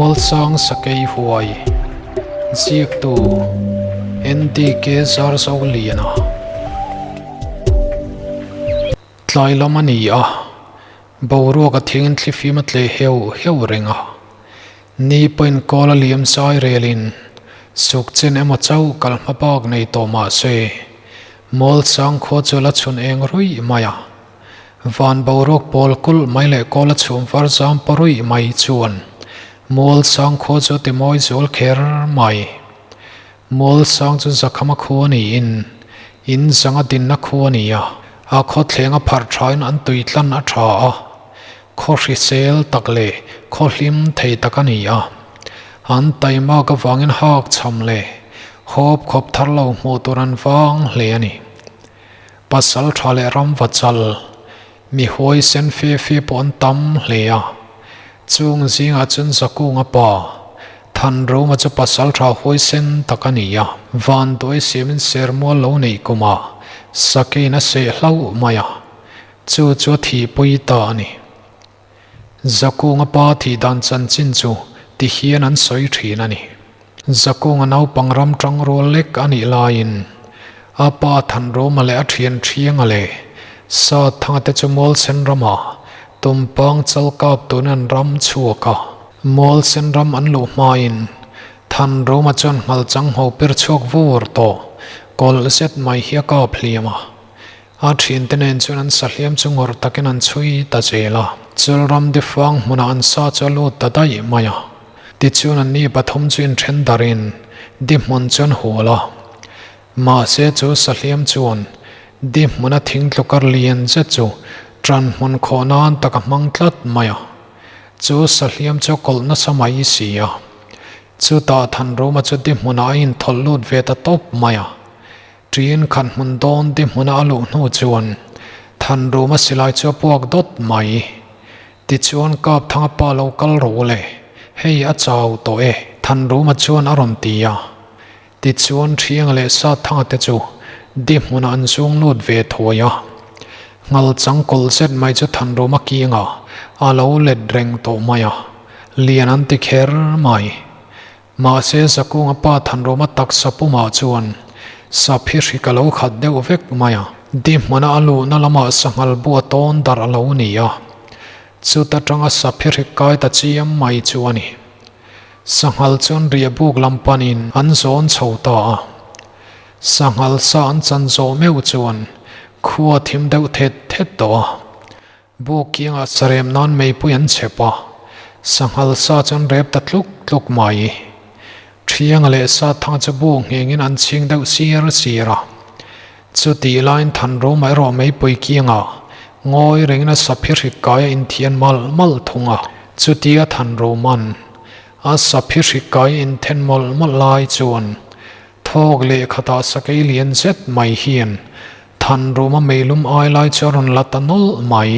Mualsang Sakei Huai, Ziaktu, NDK Zarzoliana. Tlai lam a ni a, boruak a thingin thlifim a tleh heuh heuh reng a. Ni pawhin kawl a liam zai relin suk chen emaw chauh kal hma bak nei tawh mah se, Mualsang khua chu la chhun eng ruih mai a. Van boruak pawl kulh mai leh kawl a chhum var zam paruih mai chuan Mual sang khua chu a ti mawi zual kher mai. Mual sang chu Zakhama khua niin in zanga dinna khua a ni a, a khawthleng a pharh thain an tui tlan a tha a, khaw hrisel tak leh khaw hlim thei tak a ni a. An taimak avangin hak chham leh hawp khawp thar lo hmuh tur an vang hle a ni. Pasal tha leh ram va chal, mi huaisen fe fe pawh an tam hle a. Chung zingah chuan Zakunga pa, Thanruma chu pasal tha huaisen tak a ni a. Vanduai siamin sermual lo neih kumah Sakein a seh hlauh mai a, chu chu a thihpui ta a ni. Zakunga pa thih dan chanchin chu ti hian an sawi thin a ni. Zakunga naupang ram tang rual lek a nih laiin a pa Thanruma leh a thian Thianga leh Satthanga te chu Mualsen ramah Tumpang chal kap tun an ram chhuak a. Mualsen ram an luh hmain Thanruma chuan nghalchang ho pir chhuak vur tawh kawlh zet mai hi a kap hliam a. A thiante nen chuan an sahliam chu ngawrh takin an chhui ta zel a, Chulram Difang hmunah an sa chu a lut ta daih mai a. Tichuan anni pathum chu inthen darin di hmun chu an hual a. Mahse chu sahliam chuan di hmuna thing tlukar lian zet chu ṭan hmun khawh nan tak a hmang tlat mai a. Chu sahliam chu a kawlh nasa mai si a. Chutah Thanruma chu di hmunah a inthawlh lut ve ta tawp mai a. Ṭin khat hmun dawn ti hmuna a luh hnu chuan Thanruma silai chu a puak dawt mai. Tichuan Kapthanga pa lo kal rawh le, hei a chau tawh e, Thanruma chuan a rawn ti a. Tichuan Ṭhianga leh Satthanga te chu di hmunah an zung lut ve thuai a. Nghalchang kawlh zet mai chu Thanruma kiangah a lo let reng tawh mai a, lian an ti kher mai. Mahse Zakunga pa Thanruma taksa pumah chuan saphi hrik a lo khat deuh vek mai a, di hmuna a luhna lamah sanghal bu a tawn darh a lo ni a, chuta tanga saphi hrik kai ta chiam mai chu a ni. Sanghal chuan riahbuk lam panin an zawn chho ta a, sanghal sa an chan zawh meuh chuan khua thim deuh thet thet tawh a. Buk kiangah sarem nan meipui an chhep a, sanghal sa chuan rep ta tluk tluk mai. Thianga leh sa thang chu buk nghengin an chhing deuh sir sir a. Chutih laiin Thanruma erawh meipui kiangah ngawi rengin a saphi hrik kai a inthian malh malh thung a. Chutia Thanruma'n a saphi hrik kai a inthen mawlh mawlh lai chuan thawk leh khatah sakei lian zet mai hian Thanruma meilum ai lai chu a rawn la ta nawlh mai.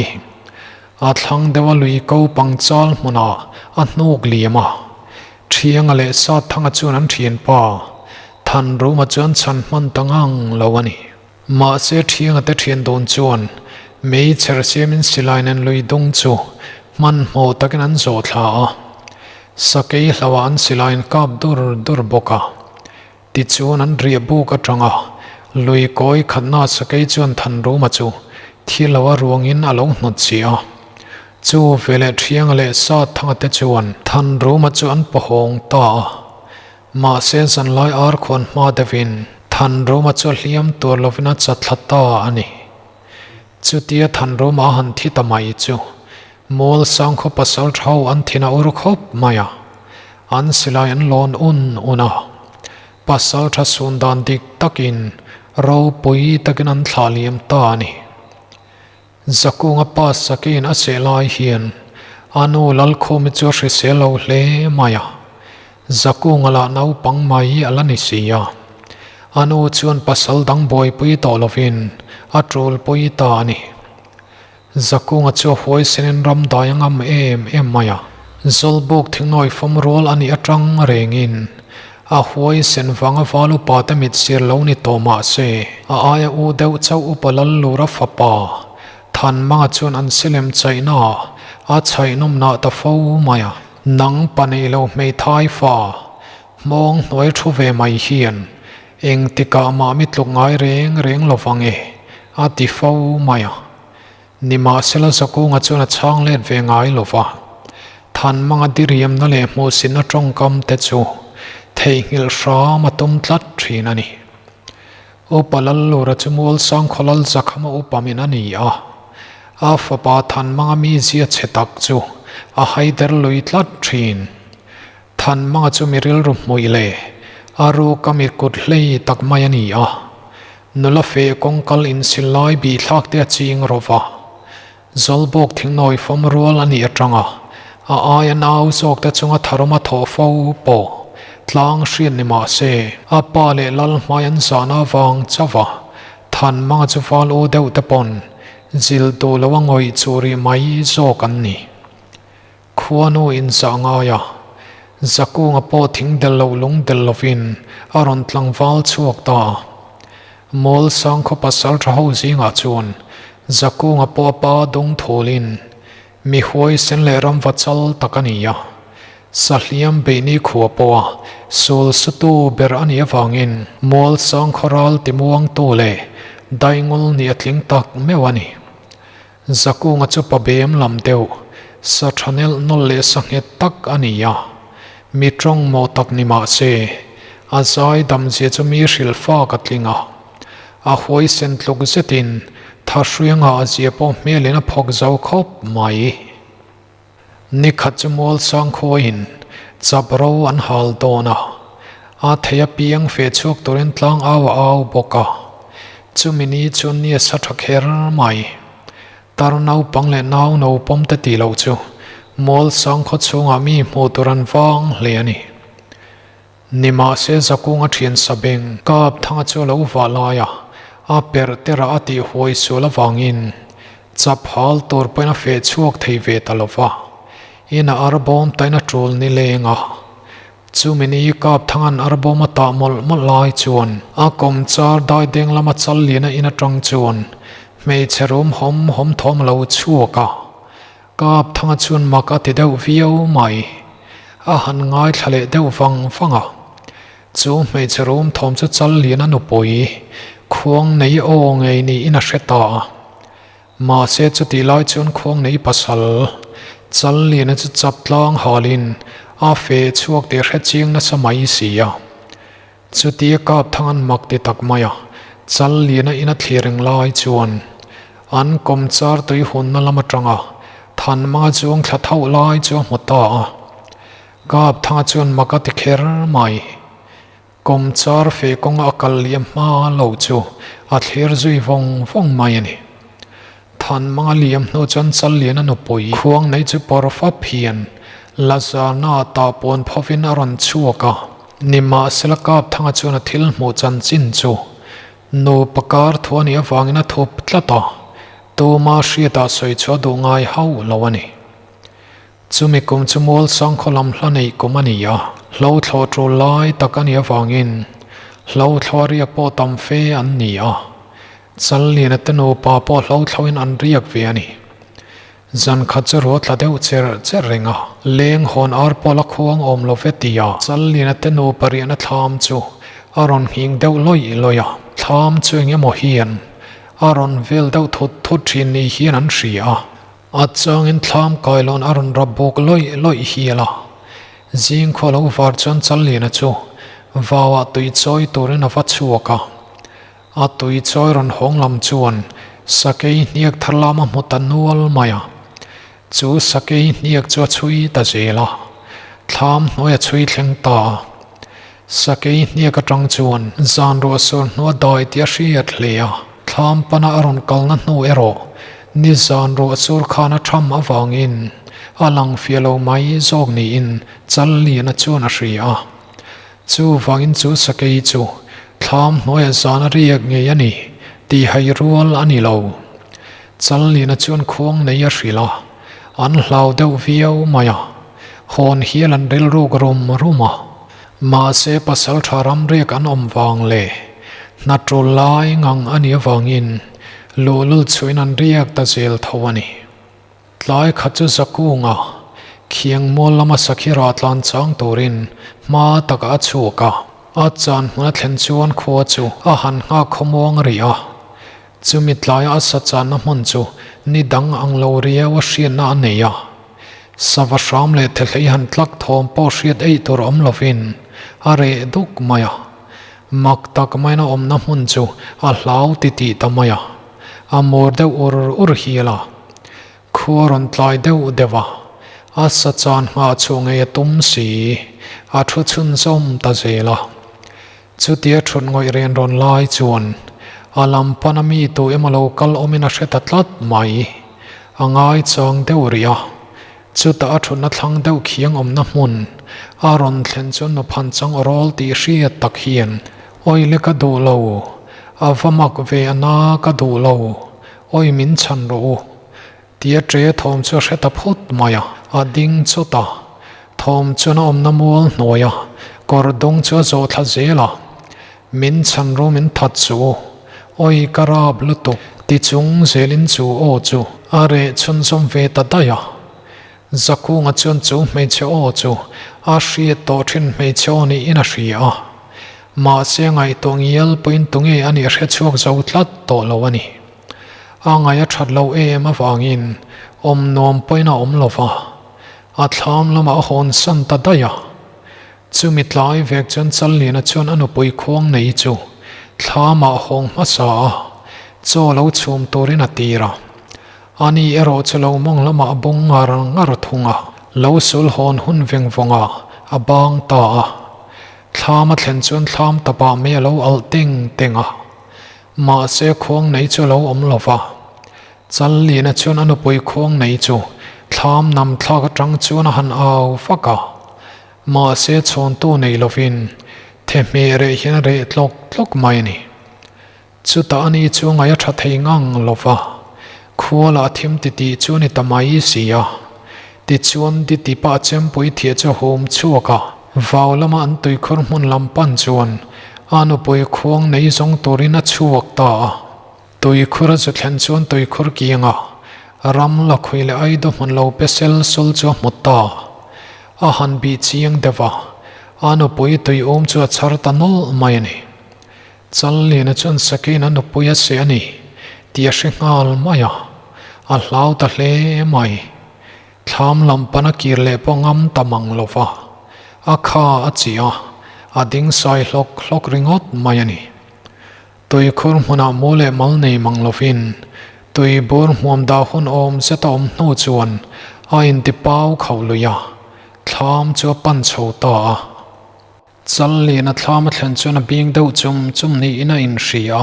A thlang deuh a lui ko pangchal hmunah a hnuk liam a. Thianga leh Satthanga chuan an thianpa Thanruma chu an chhan hman ta ngang lo a ni. Mahse Thianga te thian dawn chuan mei chher siamin silai nen lui dung chu hmanhmawh takin an zawh thla a. Sakei hlauhah an silai an kap dur dur bawk a. Tichuan an riah buk atanga lui kawi khatna sakei chuan Thanruma chu thi lo a ruangin a lo hnawt si a. Chu veleh Thianga leh Satthanga te chuan Thanruma chu an pahawng ta a. Mahse zanlai ar khuan hma deuhin Thanruma chu a hliam tur lovin a chatthla ta a ni. Chutia Thanruma a han thi ta mai chu Mual sangkhaw pasal thau an thin a ur khawp mai a, an silai an lawn un un a. Pasal tha sun dan dik takin ropui takin an thlah liam ta a ni. Zakunga pa Sakein a seh lai hian a nu Lalkhumi chu a hrisel lo hle mai a, Zakunga lah naupang mai a la ni si a. A nu chuan pasal dang buaipui tawh lovin a tulpui ta a ni. Zakunga chu a huaisenin ram dai a ngam em em mai a. Zawlbuk thingnawi fawm rual a nih atang rengin a huaisen vanga val upa te mit sir lo ni tawh mah se, a aia u deuh chauh upa Lallura fapa Thanmanga chuan an silem chaihna a chhaihnawm nah ta fo mai a. Nang pa nei lo hmeithai fa, hmawng hnuai thu ve mai hian engtikah mah mi tluk ngai reng reng lo vang e, a ti fo mai a. Nimahsela Zakunga chuan a chhang let ve ngai lo va, Thanmanga diriamna leh hmuhsitna tawngkam te chu theihnghilh hram a tum tlat thin a ni. Upa Lallura chu Mualsang khawlal Zakhama upa min a ni a, a fapa Thanmanga mizia chhe tak chu a haider lui tlat thin. Thanmanga chu mi rilru hmuih leh a ruka mi kut hlei tak mai a ni a, nula feh kawngkal insil lai bihthlak te a ching rawh va. Zawlbawk thingnawi fawm rual a nih atanga a aia nau zawk te chunga tharum a thawh fo pawh tlang hriat ni mah se, a pa leh lal hmai an zahna avang chauh a Thanmanga chu val u deuh te pawn zil duh lo a ngawih chu rih mai zawk an ni. Khuanu inzah ngai a, Zakunga pawh thing del loh lung del lovin a rawn tlangval chhuak ta a. Mualsang khaw pasal tha ho zingah chuan Zakunga pawh a pa dung thulin mi huaisen leh ramva chal tak a ni a. Sahliam beihni khua pawha sul sutu ber a nih avangin Mualsang khaw ral timuangtu leh daingul nih a tling tak meuh a ni. Zakunga chu pa bem lam deuh, sa tha nelh nawlh leh sa nghet tak a ni a. Mi tawng maw tak ni mah se, a zai dam zia chu mi hrilh fak a tling a. A huaisen tluk zetin Thahruianga a zia pawh hmelin a phawk zo khawp mai. Nikhat chu Mualsang khuain chap ro an hal dawn a, a thei apiang feh chhuak turin tlang au a au bawk a. Chumi ni chuan ni a sa tha kher mai. Tar naupang leh nau no pawm te tih loh chu Mualsang khaw chhungah mi hmuh tur an vang hle a ni. Nimahse Zakunga thian Sabeng kap thanga chu a lo vah lai a, a perh terah a tih huai sual avangin chap hal tur pawhin a feh chhuak thei ve ta lo va, in a arbawm tain a tul ni leng a. Chumi ni kap thangan arbawm a tah mawlh mawlh lai chuan a kawm char dai deng lama chal lian a in atang chuan hmeichhe rum hawm hawm thawm a lo chhuak a. Kap thanga chuan mak a ti deuh viau mai. A han ngaithla leh deuh vang vang a. Chu hmeichhe rum thawm chu chal lian a nupui khuang nei aw ngei niin a hre ta a. Mahse chutih lai chuan khuang nei pasal chal liana chu chap tlang halin a feh chhuak tih hre chiang nasa mai si a. Chutia kap thang an mak ti tak mai a, chal liana in a thlir reng lai chuan an kawm char tui hunna lam atanga Thanmanga chuang thla thauh lai chu a hmu ta a. Kap thanga chuan mak a ti kher mai. Kawm char feh kawnga a kal liam hma lo chu a thlir zui vawng vawng mai a ni. Thanmanga liam hnu chuan chal liana nupui khuang nei chu pawr fap hian Lazarna tah pawn phovin a rawn chhuak a. Nimahsela Kapthanga chuan a thil hmuh chanchin chu nupa kar thu a nih avangin a thup tlat a, tuma hriatah sawi chu a duh ngai hauh lo a ni. Chumi kum chu Mualsang khaw lam hla neih kum a ni a, hlo thlawh tul lai tak a nih avangin hlo thlawh riak pawh tam fe an ni a, Challiana te nupa pawh hlo thlawhin an riak ve a ni. Zan khat chu ruah tla deuh cher cher reng a, leng hawn ar pawh la khuang awm lo ve tia Challiana te nupa riahna thlam chu a rawn nghing deuh lawih lawih a, thlam chu eng emaw hian a rawn vel deuh thut thut thin ni hian an hria a. A changin thlam kailawn a rawn rap bawk lawih lawih hial a, zing khua lo var chuan Challiana chu vauah tui chawi turin a va chhuak a. A tui chawi rawn hawng lam chuan sakei hniak thar lam a hmu ta nual mai a, chu sakei hniak chu a chhui ta zel a, thlam hnuai a chhui thleng ta a. Sakei hniak atang chuan zan ruah sur hnua dai tih a hriat hle a, thlam pana a rawn kalna hnu erawh ni zan ruah sur khan a tham avangin a lang fiah lo mai zawk niin Challiana chuan a hria a. Chuvangin chu sakei chu thlam hnuaiah zan a riak ngei a ni tih hai rual a ni lo. Challiana chuan khuang nei a hrilh a, an hlau deuh viau mai a. Hawn hial an rilruk rum rum a, mahse pasal tha ram riak an awm vang leh hna tul lai ngang a nih avangin luhlul chhuin an riak ta zel tho a ni. Tlai khat chu Zakunga. Khiang mual lama sakhi rah tlan chang turin hma takah a chhuak a. A chan hmun a thlen chuan khua chu a han nghak khawmuang rih a. Chumi tlaia a sa channa hmun chu ni dang ang lo riau a hriatna a nei a. Sava hram leh thelhlei han tlak thawm pawh hriat eih tur awm lovin a reh duk mai a. Mak tak maiin a awmna hmun chu a hlau titih ta mai a. A mur deuh ur ur hial a. Khua rawn tlai deuh deuh a, a sa chan nghah chhuah ngei a tum si, a thu chhunzawm ta zel a. Chutia thut ngawih ren rawn lai chuan a lam pana mi tu emaw lo kal awmin a hre ta tlat mai. A ngaichang deuh rih a, chutah a thutna thlang deuh khiang awmna hmun a rawn thlen chuan nuphan chang aw rawl tih hriat tak hian, Awile ka duh lo, a va mak ve a na ka duh lo, Awi min chhan rawh u. Tia ṭe thawm chu a hre ta phut mai a, a ding chawt a. Thawm chuan a awmna mual hnuai a, kawr dawng chu a zawh thla zel a. Min chhan rawh min that suh u. Awi ka rap lutuk ti chung zelin chu aw chu a reh chhunzawm ve ta daih a. Zakunga chuan chu hmeichhe aw chu a hriat tawh thin hmeichhe aw niin a hria a. Mahse ngaihtuah ngial pawhin tunge a nih hre chhuak zo tlat tawh lo a ni. A ngaih a that loh em avangin awm nuam pawhin a awm lo va, a thlam lamah a hawn san ta daih a. Chumi tlai vek chuan Challiana chuan a nupui khuang nei chu thlamah hawng hmasa a, chaw lo chhum turin a tir a. Ani erawh chu lo mawng lamah a bawng ngar ngar thung a, lo sul hawn hun veng vawngah a bang ta a. Thlam a thlen chuan thlam tapah mai a lo alh teng teng a. Mahse khuang nei chu a lo awm lo va. Challiana chuan a nupui khuang nei chu thlam nam thlak atang chuan a han au vak a. Mahse chhawntu nei lovin thehmeh reh hian a reh tlawk tlawk mai a ni. Chutah ani chu ngaih a tha thei ngang lo va, khualah thim titih chu a ni ta mai si a. Tichuan Diti pah chempui thiah chu a hum chhuak a, vau lama an tuikhur hmun lam pan chuan a nupui khuang nei zawng turin a chhuak ta a. Tuikhur a zu thlen chuan tuikhur kianga ram la khui leh aidu hmun lo pe sel sul chu a hmu ta. A han bih chiang deuh a, a nupui tuium chu a chhar ta nawlh mai a ni. Challiana chuan Sakin a nupui a seh a ni tih a hre nghal mai a, a hlau ta hle mai. Thlam lam pana kir leh pawh ngam ta mang lo va, a kha a chih a, a ding sai hlawk hlawk ringawt mai a ni. Tuikhur hmunah mu leh mal nei mang lovin tui bur hmuam dah hun awm zet a awm hnu chuan a inti pau khauh lui a, thlam chu a pan chho ta a. Challian a thlam a thlen chuan a bing deuh chum chum niin a inhri a,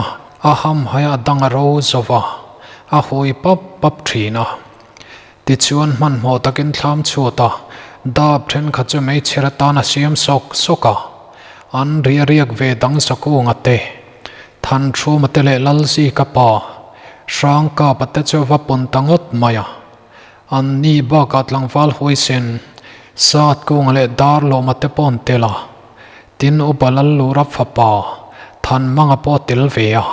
a hamhai a dang a ro zo va, a hui pap pap thin a. Tichuan hmanhmawh takin thlam chhuat a, dap thenkhat chu meichher atan a siam sawk sawk a, an ri a riak ve dang Zakunga te, Thanthuma te leh Lalzika pa, Hrangkapa te chu a va pun ta ngawt mai a. An ni bakah tlangval huaisen, sat kunga leh dar lawma te pawh an tel a. Tin, Upa Lallura fapa Thanmanga pawh a tel ve a.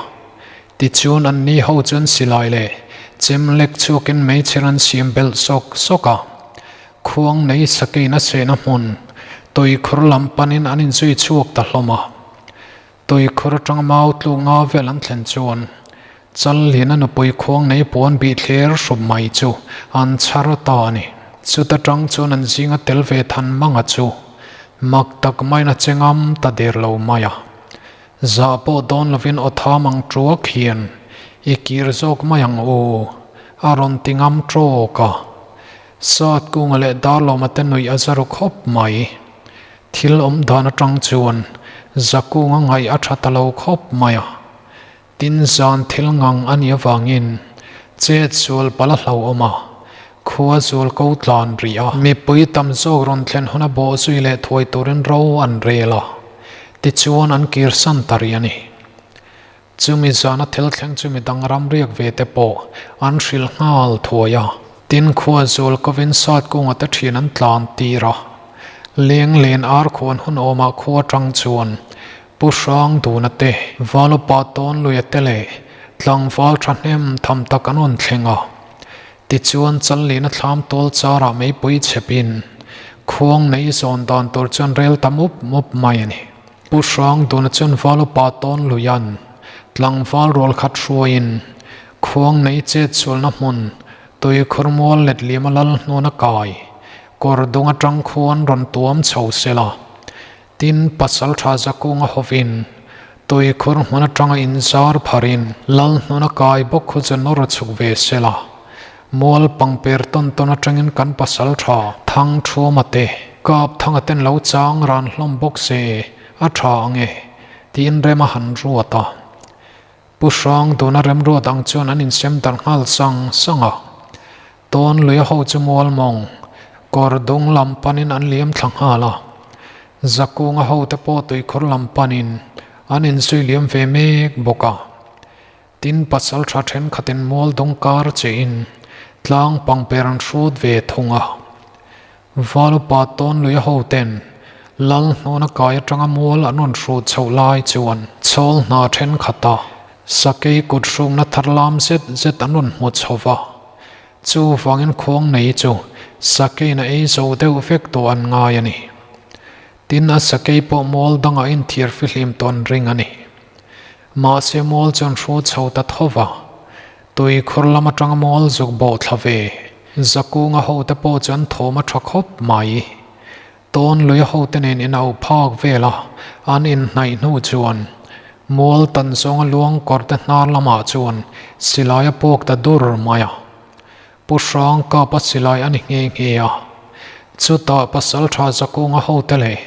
Tichuan an ni ho chuan silai leh chem lek chhuakin meichher an siam belh sawk sawk a. Khuang nei sakein a sehna hmun tuikhur lam panin an inzui chhuak ta hlawm a. Tuikhur atanga mau tluk nga vel an thlen chuan Challian a nupui khuang nei puan bih thler hrup mai chu an chhar ta a ni. Chuta tang chuan an zinga tel ve than manga chu mak tak maiin a che ngam ta der lo mai a. Zah pawh dawn lovin aw tham ang tuak hian i kir zawk mai ang u a rawn ti ngam tawk a. Sat kunga leh Darlawma te nuih a za ru khawp mai. Thil awm dan atang chuan Zakunga ngaih a tha ta lo khawp mai a. Tin zan thil ngang a nih avangin chet sual pal a hlauhawm a, khua zual ko tlan rih a. Mipui tam zawk rawn thlen huna bawh zui leh thuai turin ro an rel a, tichuan an kirsan ta rih a ni. Chumi zana thil thleng chu midang ram riak ve te pawh an hrilh nghal thuai a. Tin khua zual kovin sat kunga te thian an tlan tir a. Leng len ar khuan hun awmah khua tang chuan Pu Hrang Duna te, Valupa Tawnluia te leh tlangval thahnem tham tak an rawn thleng a. Tichuan Challiana thlam tual charah meipui chhepin khuang nei zawn dan tur chuan rel ta mup mup mai a ni. Pu Hrangduna chuan val upa tawn luian tlangval rual khat hruaiin khuang nei chet sualna hmun tuikhur mual let liam a lal hnuna kai kawr dung atang khuan rawn tuam chho sela. Tin, Pasaltha Zakunga hovin tuikhur hmun atanga inzar pharin lal hnuna kai bawk khu chu nawr chhuk ve sela. Mual pangper tawn tawn atangin kan pasaltha Thangthuama te kap thanga ten lo chang ran hlawm bawk se a tha ang e, tiin rem a han ruat a. Pu Hrangduna remruat ang chuan an insem darh nghal sang sang a. Tawn lui ho chu mual mawng kawr dung lam panin an liam thla nghal a. Zakunga hote pawh tuikhur lam panin an inzui liam ve mek bawk a. Tin pasal tha thenkhatin mual dawng kar chein tlang pangper an hrut ve thung a. Valupa tawn lui ho ten lal hnawna kai atanga mual an rawn hrut chhoh lai chuan chhawl hna thenkhat a sakei kut hrukna thar lam zet zet an rawn hmu chho va. Chuvangin khuang nei chu sakeiin a ei zo deuh vek tawh an ngai a ni. Tin a sakei pawh mual dangah inthiar fihlim tawh an ring a ni. Mahse mual chuan hru chho ta tho va, tui khur lam atanga mual zuk bawh thla ve. Zakunga hote pawh chu an thawm a tha khawp mai. Tawn lui hote nen in auh phak vel a, an inhnaih hnu chuan mual tan zawnga luang kawr te hnar lamah chuan silai a puak ta dur mai a. Pu Hrang kap a silai a ni nghe nghe a. Chutah Pasaltha Zakunga hote leh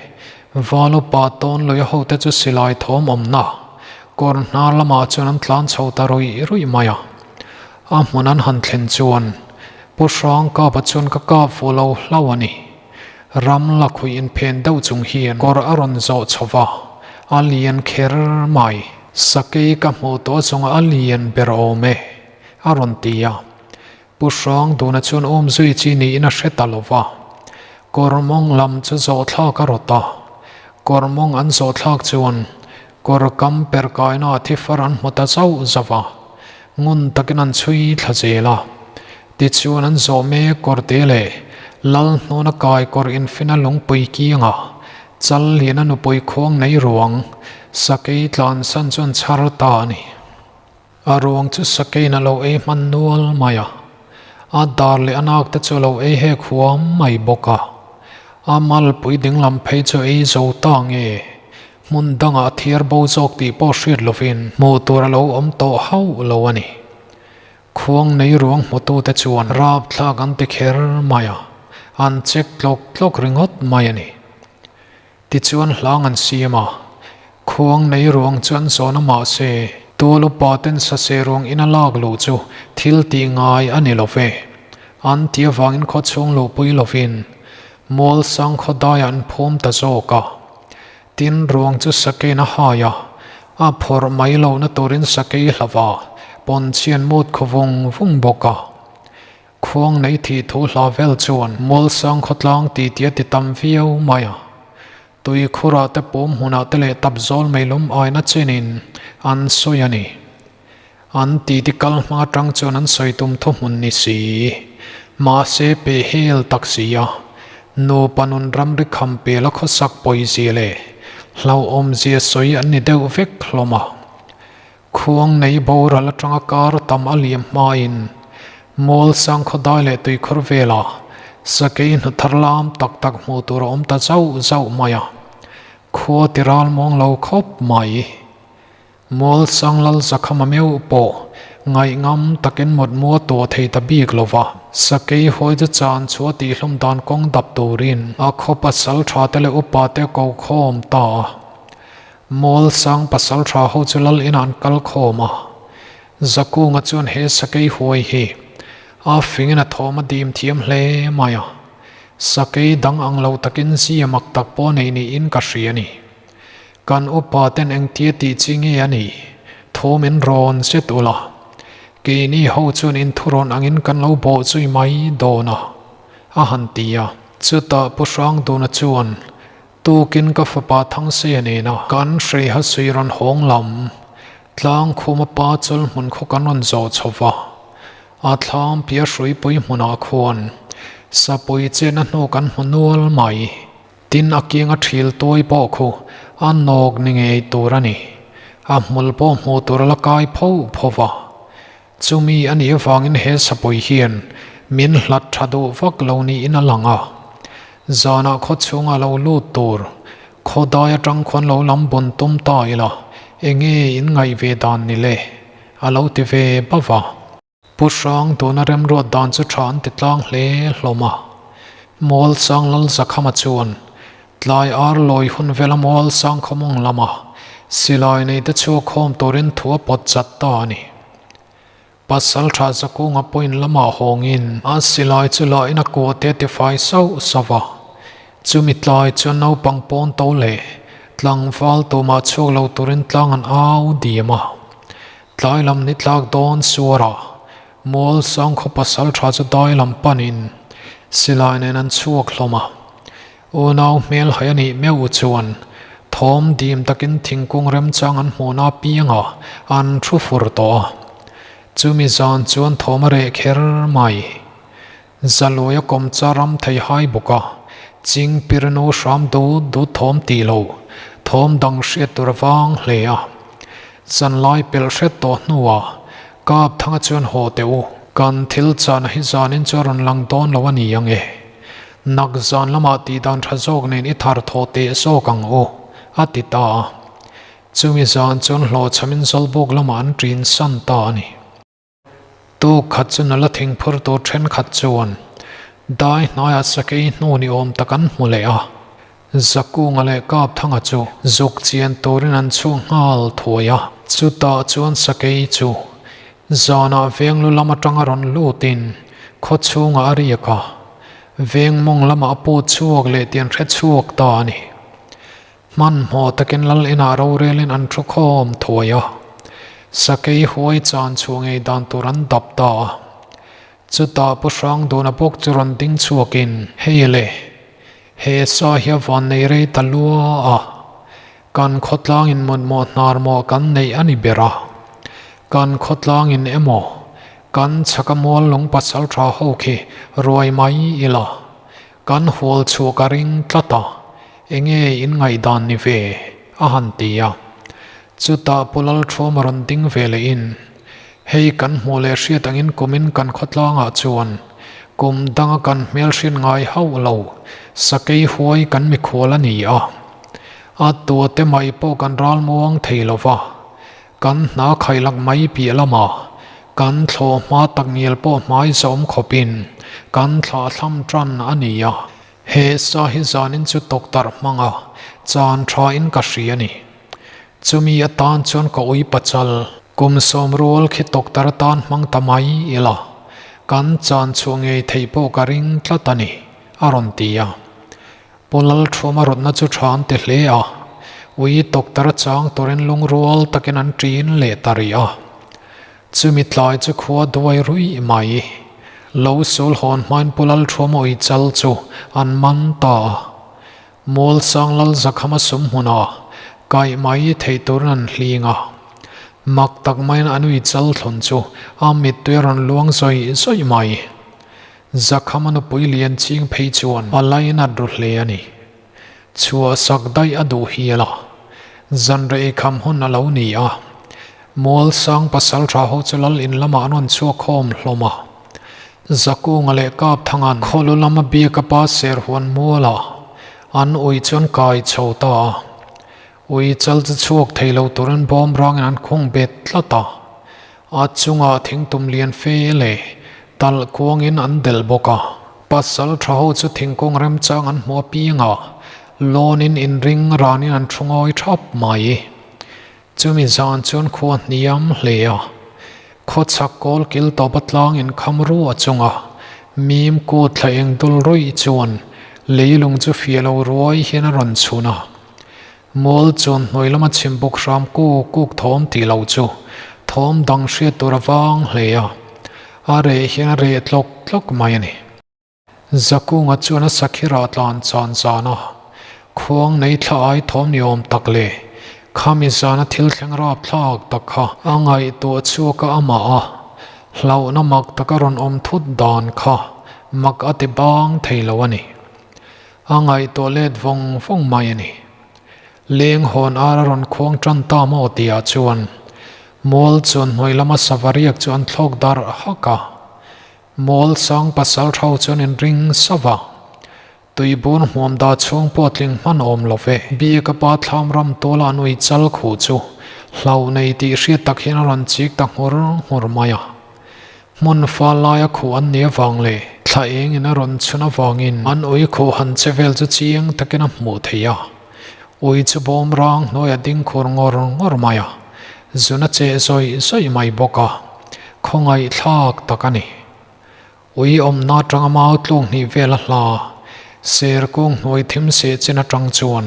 Valupa Tawnluia hote chu silai thawm awmna kawr hnar lamah chuan an tlan chho ta ruih ruih mai a. A hmun an han thlen chuan Pu Hrang kapa chuan ka kap fuh lo hlau a ni. Ram lakhuih inphen deuh chung hian kawr a rawn zawh chho va, a lian kher mai. Sakei ka hmuh tawh chungah a lian ber awm e. A rawn ti a. Pu Hrangduna chuan awm zui chi niin a hre ta lo va. Kawr mawng lam chu zawh thlak a rawt a. Kawr mawng an zawh thlak chuan kawr kam per kaina a thi far an hmu ta zauh zauh a. Ngun takin an chhui thla zel a. Tichuan an zawh mek kawr te leh Lal hnawna kai kawr infina lungpui kianga chal liana nupui khuang nei ruang sakei tlansan chu an chhar ta a ni. A ruang chu sakeiin a lo ei hman nual mai a, a dar leh a nak te chu a lo ei hek huam mai bawk a. A malpui dinglam phei chu ei zo ta nge, hmun dangah a thiar bo zawk tih pawh hriat lovin hmuh tur a lo awm tawh hauh lo a ni. Khuang nei ruang hmutute chuan rapthlak an ti kher mai a, an check tlawk tlawk ringawt mai a ni. Tichuan hlang an siam a, khuang nei ruang chu an zawn a mahse, tual upa ten sase ruang ina lak luh chu thil tih ngai a ni lo ve. An ti avangin khaw chhung luhpui lovin mual sang khaw daiah an phum ta zawk a. Tin ruang chu sakeiin a hai a, a phawrh mai lohna turin sakei hlauh a, pawnchhian mut khaw vung vung bawk a. Khuang nei thih thu hla vel chuan Mualsang khawtlang ti tih a ti tam viau mai a. Tui khurah te pum hmunah te leh tap zawl mai lum aina chenin an sawi a ni. An titi kal hma atang chuan an sawi tum thuhmun ni si. Mahse pe hel tak si a, nupa nun ramri kham pel a khawsak pawizia leh hlauhawmzia sawi an ni deuh vek hlawm a. Khuang nei boral atanga kar tam a liam hmain Mual Sangkhawdai leh Tuikhur velah sakei hnu thar lam tak tak hmuh tur a awm ta zauh zauh mai a, khua ti ral muang lo khawp mai. Mual Sang Lal Zakhama meuh pawh ngaihngam takin mawtmua tuah thei ta bik lo va, sakei hawi chu chan chu a tihhlum dan kawng dap turin a khaw pasal tha te leh upa te a ko khawm ta a. Mawl sang pasal tha ho chu lal inah an kal khawm a, Zakunga chuan he sakei huai hi a fingin a thawm a dim thiam hle mai a, sakei dang ang lo takin zia mak tak pawh nei niin ka hria a ni. Kan upa ten engtia tih chi nge a nih thawm in rawn zet ula, keini ho chuan inthurawn angin kan lo bawh zui mai dawn a, a han ti a. Chutah Pu Hrangduna chuan Tukin ka fapa Thangseia nena kan hreiha sui rawn hawng lam tlang khuma pa chawlhmun khaw kan rawn zawh chho va. A thlam piah hruipui hmunah khuan sapui chenna hnu kan hmu nual mai. Tin a kianga thil tuai pawh khu a nawk ni ngei tur a ni. A hmul pawh hmuh tur a la kai pho pho va. Chumi a nih avangin he sapui hian min hlat tha duh vak lo niin a lang a. Zanah khaw chhunga lo lut tur khaw dai atang khuan lo lam bun tum ta ila enge in ngaih ve dan ni le? A lo ti ve bauh a. Pu Hrang tuna remruat dan chu tha an ti tlang hle hlawm a. Mualsang Lal Zakhama chuan tlai ar lawi hun vela Mualsang khawmawng lama silai nei te chhuak khawm turin thu a pawt chat ta a ni. Pasaltha Zakunga point lamah hawngin a silai chu lahin a kua te a tifai sauh sauh a. Chumi tlai chuan naupang pawn to leh tlangval tumah chhuak lo turin tlang an au diam a. Tlai lam ni tlak dawn suarah Mual Sangkhaw pasal tha chu dai lam panin silai nen an chhuak hlawm a. Unau hmel hai a nih meuh chuan thawm dim takin thingkung remchang an hmuhna apiangah an thu fur tawh a. Chumi zan chuan thawm a reh kher mai. Zaluaia kawmcha ram thei hai bawk a, ching pirnu hram dut dut thawm tih lo, thawm dang hriat tur a vang hle a. Zanlai pelh hret tawh hnuah Kap Thanga chuan haw teh u, kan thil chahna hi zanin chu a rawn lang dawn lo a ni ang e. Nak zan lamah tih dan tha zawk nen i thar thawh teh zawk ang u, a ti ta a. Chumi zan chuan hlawhchhamin Zawlbuk lamah an ṭin san ta a ni. Tuk khat chu nula thingphur tur thenkhat chuan dai hnaiah sakei hnu ni awm tak an hmu leh a, Zakunga leh Kapthanga chu zuk chian turin an chhuak nghal thuai a. Chutah chuan sakei chu zanah veng lu lam atanga rawn lutin khaw chhungah a riak a, veng mawng lamah a put chhuak leh tih an hre chhuak ta a ni. Hmanhmawh takin lal inah rorelin an thu khawm thuai a, sakei huai chan chhuah ngei dan tur an dap ta a. Chutah Pu Hrangduna bawk chu rawn ding chhuakin, Hei le, he sa hi a van nei rei ta lua a, kan khawtlangin mutmawh hnarmawh kan neih a ni ber a, kan khawtlangin emaw kan chhaka mual lung pasal tha ho khi ruai mai ila, kan hual chhuah ka ring tlat a. Enge in ngaihdan ni ve? a han ti a. Chutah Pu Lalṭhuama rawn ding ve leh in, Hei kan hmuh leh hriat angin kumin kan khawtlangah chuan kum danga kan hmelhriat ngai hauh lo, sakei huai kan mikhual a ni a. A tuate mai pawh kan ral muang thei lo va, kan hna khailak mai piah lamah kan thlawh hma takngial pawh hmai zawm khawpin kan thlahthlam ṭan a ni a. He sa hi zanin chu tawktarh hmanga chan tha in ka hria a ni. Chumi atan chuan ka ui pachal kum sawm rual khi tawktarh atan hmang ta mai ila, kan chan chhuah ngei theih pawh ka ring tlat a ni, a rawn ti a. Pu Lalṭhuama rawtna chu tha an ti hle a, ui tawktarh a chang turin lungrual takin an ṭin leh ta rih a. Chumi tlai chu khua duai ruih mai. Lo sul hawn hmain Pu Lalṭhuama ui chal chu an man ta a. Mualsang Lal Zakhama sum hmunah kaih mai theih turin an hling a. Mak tak maiin an ui chal thlun chu a mittui a rawn luang zawih zawih mai. Zakhama nupui lian ching phei chuan a lainat ru hle a ni. Chhuah sak daih a duh hial a, zanrei kham hun a lo ni a. Mualsang pasal tha ho chu lal in lamah an rawn chhuak khawm hlawm a. Zakunga leh Kapthanga'n khawlu lama biaka pa ser huan mualah an ui chu an kai chho ta a. Ui chal chu chhuak thei lo turin bawm rangin an khung bet tlat a. A chungah thingtum lian fe leh talh kuangin an delh bawk a. Pasal tha ho chu thingkung remchang an hmu apiang a, lawnin inring ranin an thu ngawi thap mai. Chumi zan chuan khua hniam hle a, khawchhak kawl kil tawp a tlang inkham ruah chunga mim kut thla eng dul ruih chuan leilung chu fiah lo ruai hian a rawn chhun a. Mual chuan hnuai lama chhim bawk hram kuk kuk thawm tih loh chu thawm dang hriat tur a vang hle a, a reh hian a reh tlawk tlawk mai a ni. Zakunga chuan a sakhi rah tlan chan zan a, khuang nei thla ai thawm ni awm tak leh khami zana thil thleng rap thlak tak kha a ngaihtuah chhuak a amah a. Hlauhna mak taka rawn awm thut dan kha mak a ti bang thei lo a ni. A ngaihtuah let vawng vawng mai a ni. Leng hawn ar a rawn khuang tan ta maw tihah chuan mual chuan hnuai lama sava riak chu an thlawk darh hak a. Mual sang pasal thau chuan inring sauh a. Tuibur hmuam dah chhung pawh tling hman awm lo ve. Biaka pa thlam ram tuala an ui chal khuh chu hlauh nei tih hriat tak hian a rawn chik ta nghur nghur mai a. Hmun fal laia khuh an nih avang leh thla eng in a rawn chhun avangin an ui khuh han che vel chu chiang takin a hmuh theih a. Ui chu bawm rang hnuaiah ding khur ngawr ngawr mai a, zun a cheh zawih zawih mai bawk a, khawngaih thlak tak a ni. Ui awmna atanga mau tluk hnih vel a hla, ser kung hnuai thim seh chin atang chuan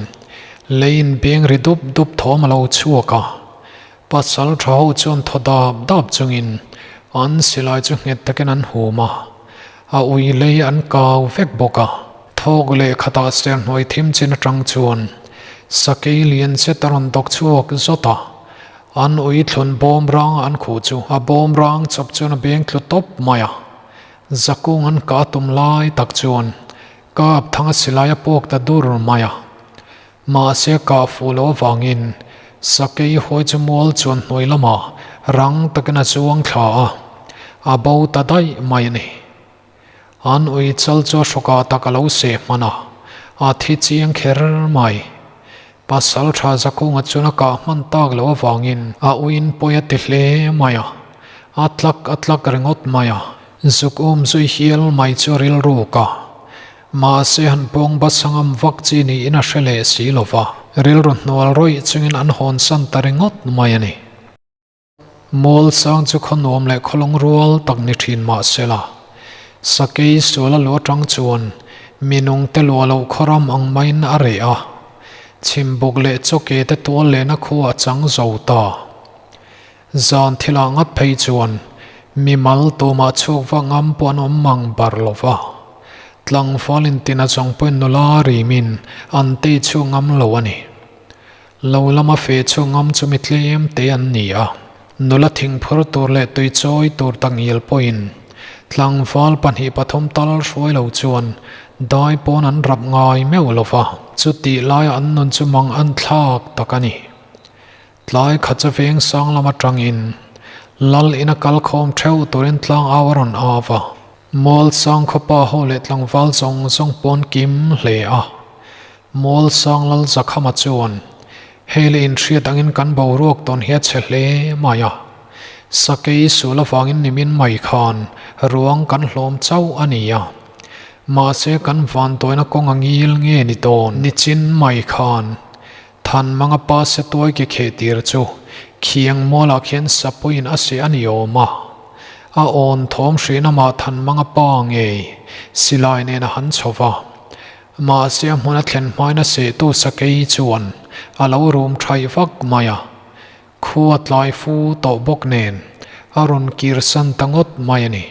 lei in beng ri dup dup thawm a lo chhuak a. Pasal tha ho chuan thaw dap dap chungin an silai chu nghet takin an hum a, a ui lei an kau vek bawk a. Thawk leh khatah ser hnuai thim chin atang chuan sakei lian zet a rawn dawk chhuak zawt a. An ui thlun bawm rang an khuh chu a bawm rang chawp chuan a beng tlu tawp mai a. Zakung an kah tum lai tak chuan kap thang a silai a puak ta dur mai a. Mahse kah fuh loh avangin sakei hawi chu mual chuan hnuai lamah rang takin a chuang thla a, a bo ta daih mai a ni. An ui chal chu a hrawkah tak a lo seh hman a, a thi chiang kher mai. Pasal tha Zakunga chuan a kah hman tak loh avangin a uiin pawi a ti hle mai a, a tlak a tlak ringawt mai a. Zuk um zui hial mai chu a rilruk a, mahse han pawng basangam vak chi niin a hre leh si lo va, rilru hnual rawih chungin an hawnsan ta ringawt mai a ni. Mual sang chu khaw nuam leh khawlawng rual tak ni thin mah se la, sakei sual a lu atang chuan minung te luah loh khaw ram ang maiin a reh a, chhimbuk leh chawke te tual lehna khu a chang zo ta. Zan thilah ngat phei chuan mimal tumah chhuk vak ngam pawh an awm mang bar lo va, tlangval intin a zawng pawhin nula rimin an tei chhuk ngam lo a ni. Lo lama feh chu ngam chu mi tlem te an ni a, nula thingphur tur leh tui chawi tur takngial pawhin tlangval pahnih pathum tal hruai lo chuan dai pawn an rap ngai meuh lo va, chutih laia an nun chu mang an thlak tak a ni. Tlai khat chu veng sang lam atangin Lal ina kal khawm theuh turin tlang au a rawn au a, Mual sang khawpa ho leh tlangval zawng zawng pawn kim hle a. Mual sang lal Zakhama chuan, Hei le inhriat angin kan boruak tawn hi a chhe hle mai a. Sakei sul avangin nimin mai khan ruang kan hlawm chauh a ni a. Mahse kan vantuaina kawng a ngil nge ni dawn nichin mai khan Thanmanga pa setuai ke kheh tir chu khiang mualah khian sapuiin a seh a ni awm a. A awn thawm hrin amah Thanmanga pa ngei silai nen a han chho va. Mahse a hmun a thlen hmain a sehtu sakei chuan a lo rum thaih vak mai a, khua tlai fu tawh bawk nen a rawn kirsan ta ngawt mai a ni.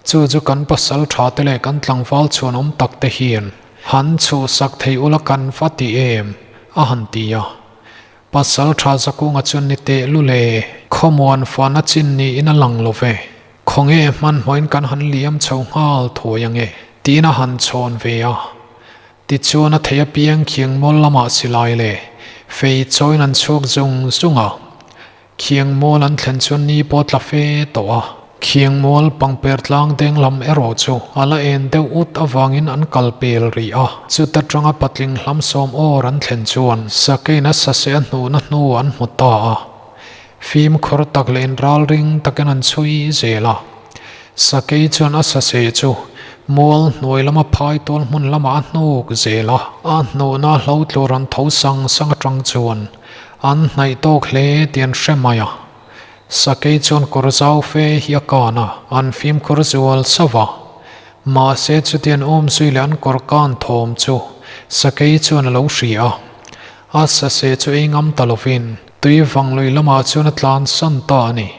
Chu chu kan pasal tha te leh kan tlangval chhuan awm tak te hian han chhuhsak thei ula kan va ti em? a han ti a. Pasal tha Zakunga chuan ni teh lu le, khawmuan fana chin niin a lang lo ve. Khawnge hmanhmawhin kan han liam chho nghal thuai ange tiin a han chhawn ve a. Tichuan a thei apiang khiang mual lamah silai leh fei chawiin an chhuak zung zung a. Khiang mual an thlen chuan ni pawh tla fe tawh a. Khiang mual pangper tlang deng lam erawh chu a la en deuh ut avangin an kal pel rih a. Chuta tanga patling hlam sawm awr an thlen chuan sakein a saseh a hnuhna hnu an hmu ta a. Fimkhur tak leh inralring takin an chhui zel a. Sakei chuan a saseh chu mual hnuai lama phai tual hmun lamah a hnuk zel a. A hnuhna hlo tlur an tho sang sang atang chuan an hnaih tawk hle tih an hre mai a. Sakei chuan kawr zau fe hi a kan a, an fimkhur zual sauh a. Mahse chutian awmzui leh an kawr kan thawm chu Sakei chuan a lo hria a. A saseh chu ei ngam ta lovin tui vang lui lamah chuan a tlan san ta a ni.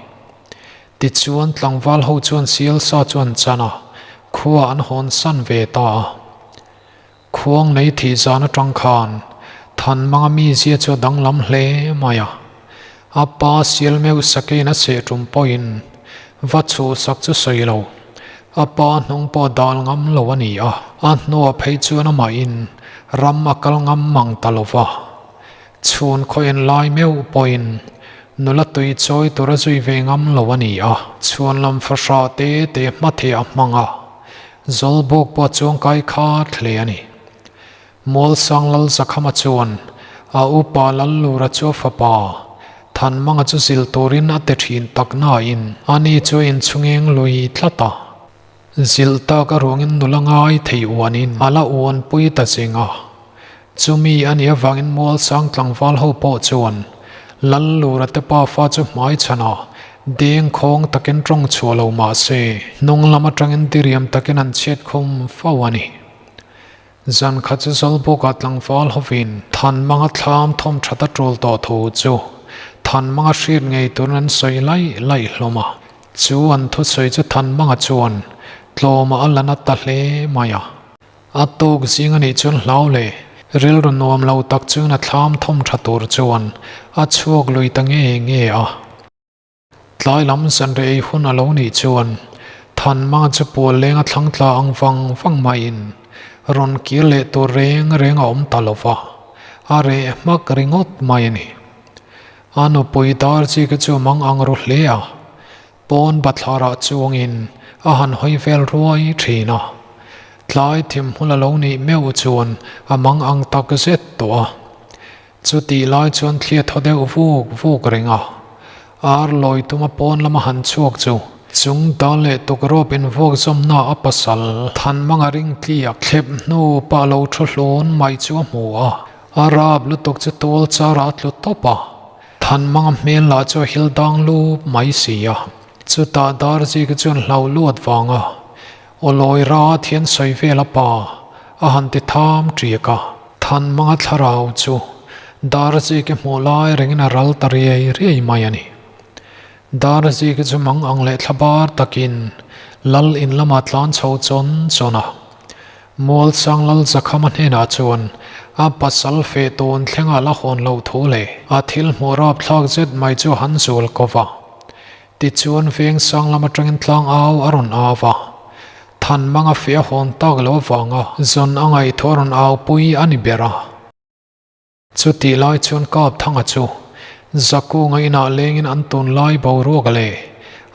Tichuan tlangval ho chuan sial sa chu an chan a, khua an hawn san ve ta a. Khuang nei thih zan atang khan Thanmanga mizia chu a danglam hle mai a. A pa sial meuh sakein a seh tum pawhin. Va chhuhsak chu sawi lo. A pa hnung pawh dal ngam lo a ni a, a hnuah phei chuan amahin ram a kal ngam mang ta lo va. Chhun khaw en lai meuh pawhin nula tui chawi tur a zui ve ngam lo a ni a, chhuan lam fahrah te te hma theh a hmang a, Zawlbuk pawh chuang kai khat hle a ni. Mualsang Lal Zakhama chuan a upa Lallura chu a fapa Thanmanga chu zil turin a ti thin tak nain ani chu a inchhungeng lui tlat a. Zilh tak a ruangin nula ngai thei uanin a la uanpui ta zing a. Chumi a nih avangin Mualsang tlangval ho pawh chuan Lallura te pafa chu hmaichhan a deng khawng takin tawng chhuah lo mah se hnung lam atangin diriam takin an chhiat khum fo a ni. Zan khat chu Zawlbukah tlangval hovin Thanmanga thlam thawm that a tul tawh thu chu Thanmanga hriat ngei turin an sawi laih laih hlawm a. Chu an thusawi chu Thanmanga chuan tlawmah a la na ta hle mai a. A tuk zing a nih chuan hlau leh rilru nuam lo tak chuan a thlam thawm tha tur chuan a chhuak lui ta nge nge a. Tlai lam zanreh ei hun a lo nih chuan Thanmanga chu pual leng a thlang tla ang vang vang maiin rawn kir leh tur reng reng a awm ta lo va, a reh hmak ringawt mai a ni. A nupui dar chi kha chu a mang ang ru hle a, pawn bathlarah chuangin a han hawi vel ruai thin a. Tlai thimhmul a lo nih meuh chuan a mang ang tak zet tawh a. Chutih lai chuan thli a thaw deuh vuk vuk reng a, ar lawi tuma pawn lama han chhuak chu chung dal leh tukrawp invuak zawmna a pasal Thanmanga ring tliak thlep hnu pah lo thu hlawn mai chu a hmu a, a rap lutuk chu tual charah a tlu tawp a, Thanmanga hmel lah chu a hil dang lup mai si a, chutah Darzik chuan hlau luat vang a. Aw lawi ra thian sawi vel a pa a han ti tham ṭiak a. Thanmanga thlarau chu Darziki hmuh lai rengin a ral ta riai riai mai a ni. Darziki chu mang ang leh thla bar takin Lal in lamah tlan chho chawn chawn a. Mualsang Lal Zakhama hnenah chuan a pasal feh tawn thlengah la hawn loh thu leh a thil hmuh rapthlak zet mai chu a han zual ko va. Tichuan veng sang lam atangin tlang au a rawn au a, Thanmanga feh a hawn tak lo avanga zawn a ngaihthawh a rawn au pui a ni ber a. Chutih lai chuan Kapthanga chu Zakunga inah lengin an tunlai boruak leh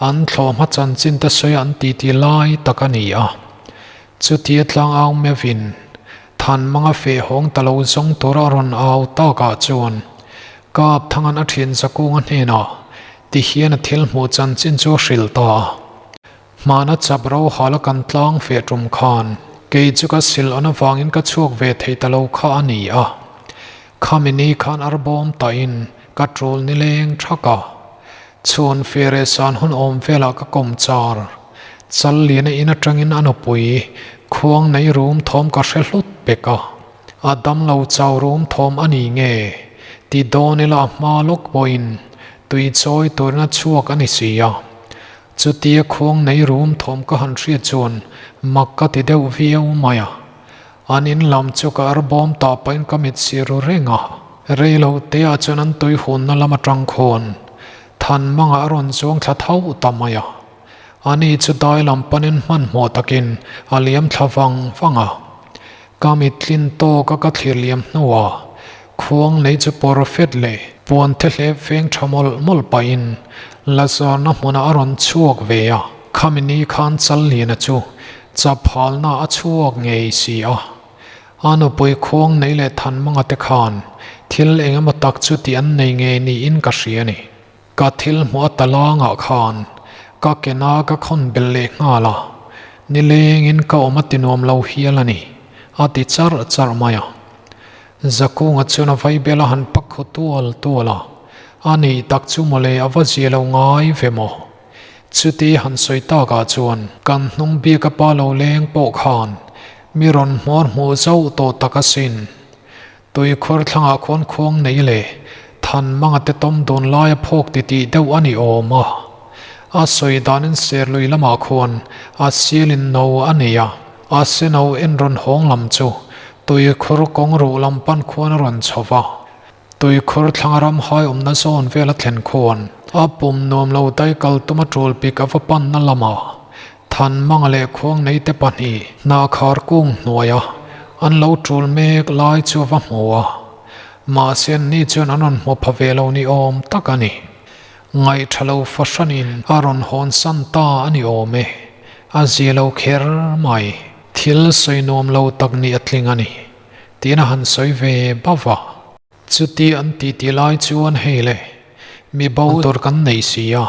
an thlawhhma chanchin te sawi an titi lai tak a ni a. Chutia tlang au meuhin Thanmanga feh hawng ta lo zawng tura a rawn au takah chuan Kapthanga'n a thian Zakunga hnenah Ti hian a thil hmuh chanchin chu a hrilh ta a. Hmana chap ro hal a kan tlang feh tum khan kei chu ka sil awn avangin ka chhuak ve thei ta lo kha a ni a. Khami ni khan arbawm tahin ka tul nileng thak a. Chhun fere san hun awm velah ka kawm char. Chal lian a in atangin a nupui khuang nei rum thawm ka hre hlut pek a. A damlo chau rum thawm a ni nge? Ti dawn ila a hma lawk pawhin tui chawi turin a chhuak a ni si a. Chutia khuang nei rum thawm ka han hriat chuan mak ka ti deuh viau mai a. An in lam chu ka arbawm tah pahin ka mit sir ru reng a. Reilo te ah chuan an tui hunna lam atang khawn than mangah a rawn chuang thla tho ta mai a. Ani chu dai lam panin hmanhmawh takin a liam thla vang vang a. Ka mittlin tawk a ka thlir liam hnuah khuang nei chu pawrfet leh puan the hlep veng tha mawlh mawlh pahin Lazarna hmunah a rawn chhuak ve a, khami ni khan Challiana chu chaphalna a chhuak ngei si a. A nupui khuang nei leh Thanmanga te khan thil eng emaw tak chu tih an nei ngei niin ka hria a ni. Ka thil hmuh a talangah khan ka kena ka khawn belh leh nghal a, nilengin ka awm a ti nuam lo hial a ni, a ti charh charh mai a. Zakunga chuan a vaibel a han pak khaw tual tual a, a nih tak chu mawle a va zia lo ngai ve maw? Chuti han sawi takah chuan kan hnung bik a pa lo leng pawh khan mi rawn hmuar hmuh zauh tawh tak asin. Tuikhur thlangah khuan khuang nei leh than manga te tawm dun laia phawk ti tih deuh a ni awm a. A sawi danin serlui lamah khuan a sialin no a nei a, a seno en rawn hawng lam chu tuikhur kawng ruh lam pan khuan a rawn chho va. Tuikhur thlanga ram hai awmna zawn vel a thlen khuan. A pum nuam lo daikal tuma tul pik a va panna lamah Thanmanga leh Khuangneite pahnih hnahkhar kung hnuaia an lo tul mek lai chu a va hmu a, mahse anni chuan an rawn hmu pha ve lo ni awm tak a ni. Ngaihṭha lo fahranin a rawn hawn san ta a ni awm e, a zia lo kher mai. Thil sawi nuam lo tak nih a tling a ni, tiin a han sawi ve bauh a. Chuti an ti ti lai chuan hei le, mi bo tur kan nei si a,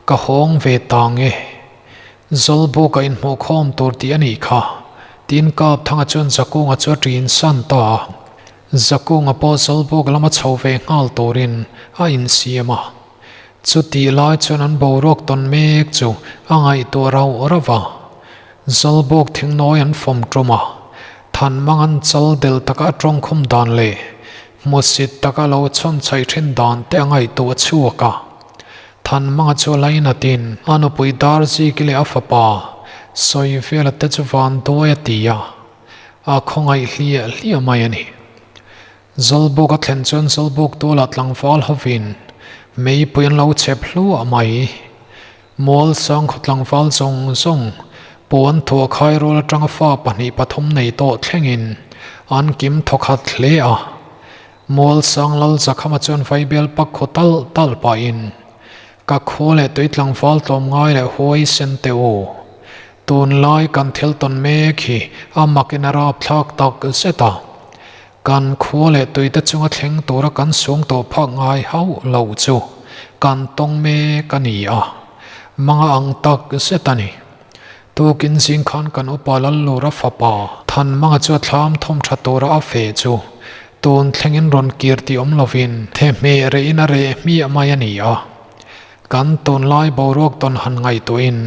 ka hawng ve ta nge. Zawlbuk a inhmuh khawm tur tih a nih kha, tiin Kapthanga chuan Zakunga chu a ṭin san ta a. Zakunga pawh Zawlbuk lama chho ve nghal turin a insiam a. Chutih lai chuan an boruak tawn mek chu a ngaihtuah rauh rauh a. Zawlbuk thingnawi an fawm tum a, Thanmang an chal del taka a tawngkhum dan leh hmusit taka lo chhawn chhaih thin dan te a ngaihtuah chhuak a. Thanmanga chu a lainatin a nupui Darziki leh a fapa Sawivela te chu vanduai a ti a, a khawngaih hliah hliah mai a ni. Zawlbuk a thlen chuan Zawlbuk tualah tlangval hovin meipui an lo chhep hluah mai. Mualsang khaw tlangval zawng zawng puan thuah khairual atanga fa pahnih pathum nei tawh thlengin an kim thawkhat hle a. Mualsang lal Zakhama chuan vaibel pak khaw tal tal pahin, Ka khua leh tui tlangval tlawmngai leh huaisen teh u. Tunlai kan thil tawn mek hi a makin a rapthlak tak zet a. Kan khua leh tuite chunga thleng tura kan sung tawh phak ngai hauh lo chu kan tawng mek a ni a, manga ang tak zet a ni. Tukin zing khan kan upa Lallura fapa Thanmanga chu a thlam thawm tha tura a feh chu tun thlengin rawn kir tih awm lovin thehmeh rehin a reh hmiah mai a ni a. Kan tunlai boruak tawn han ngaihtuahin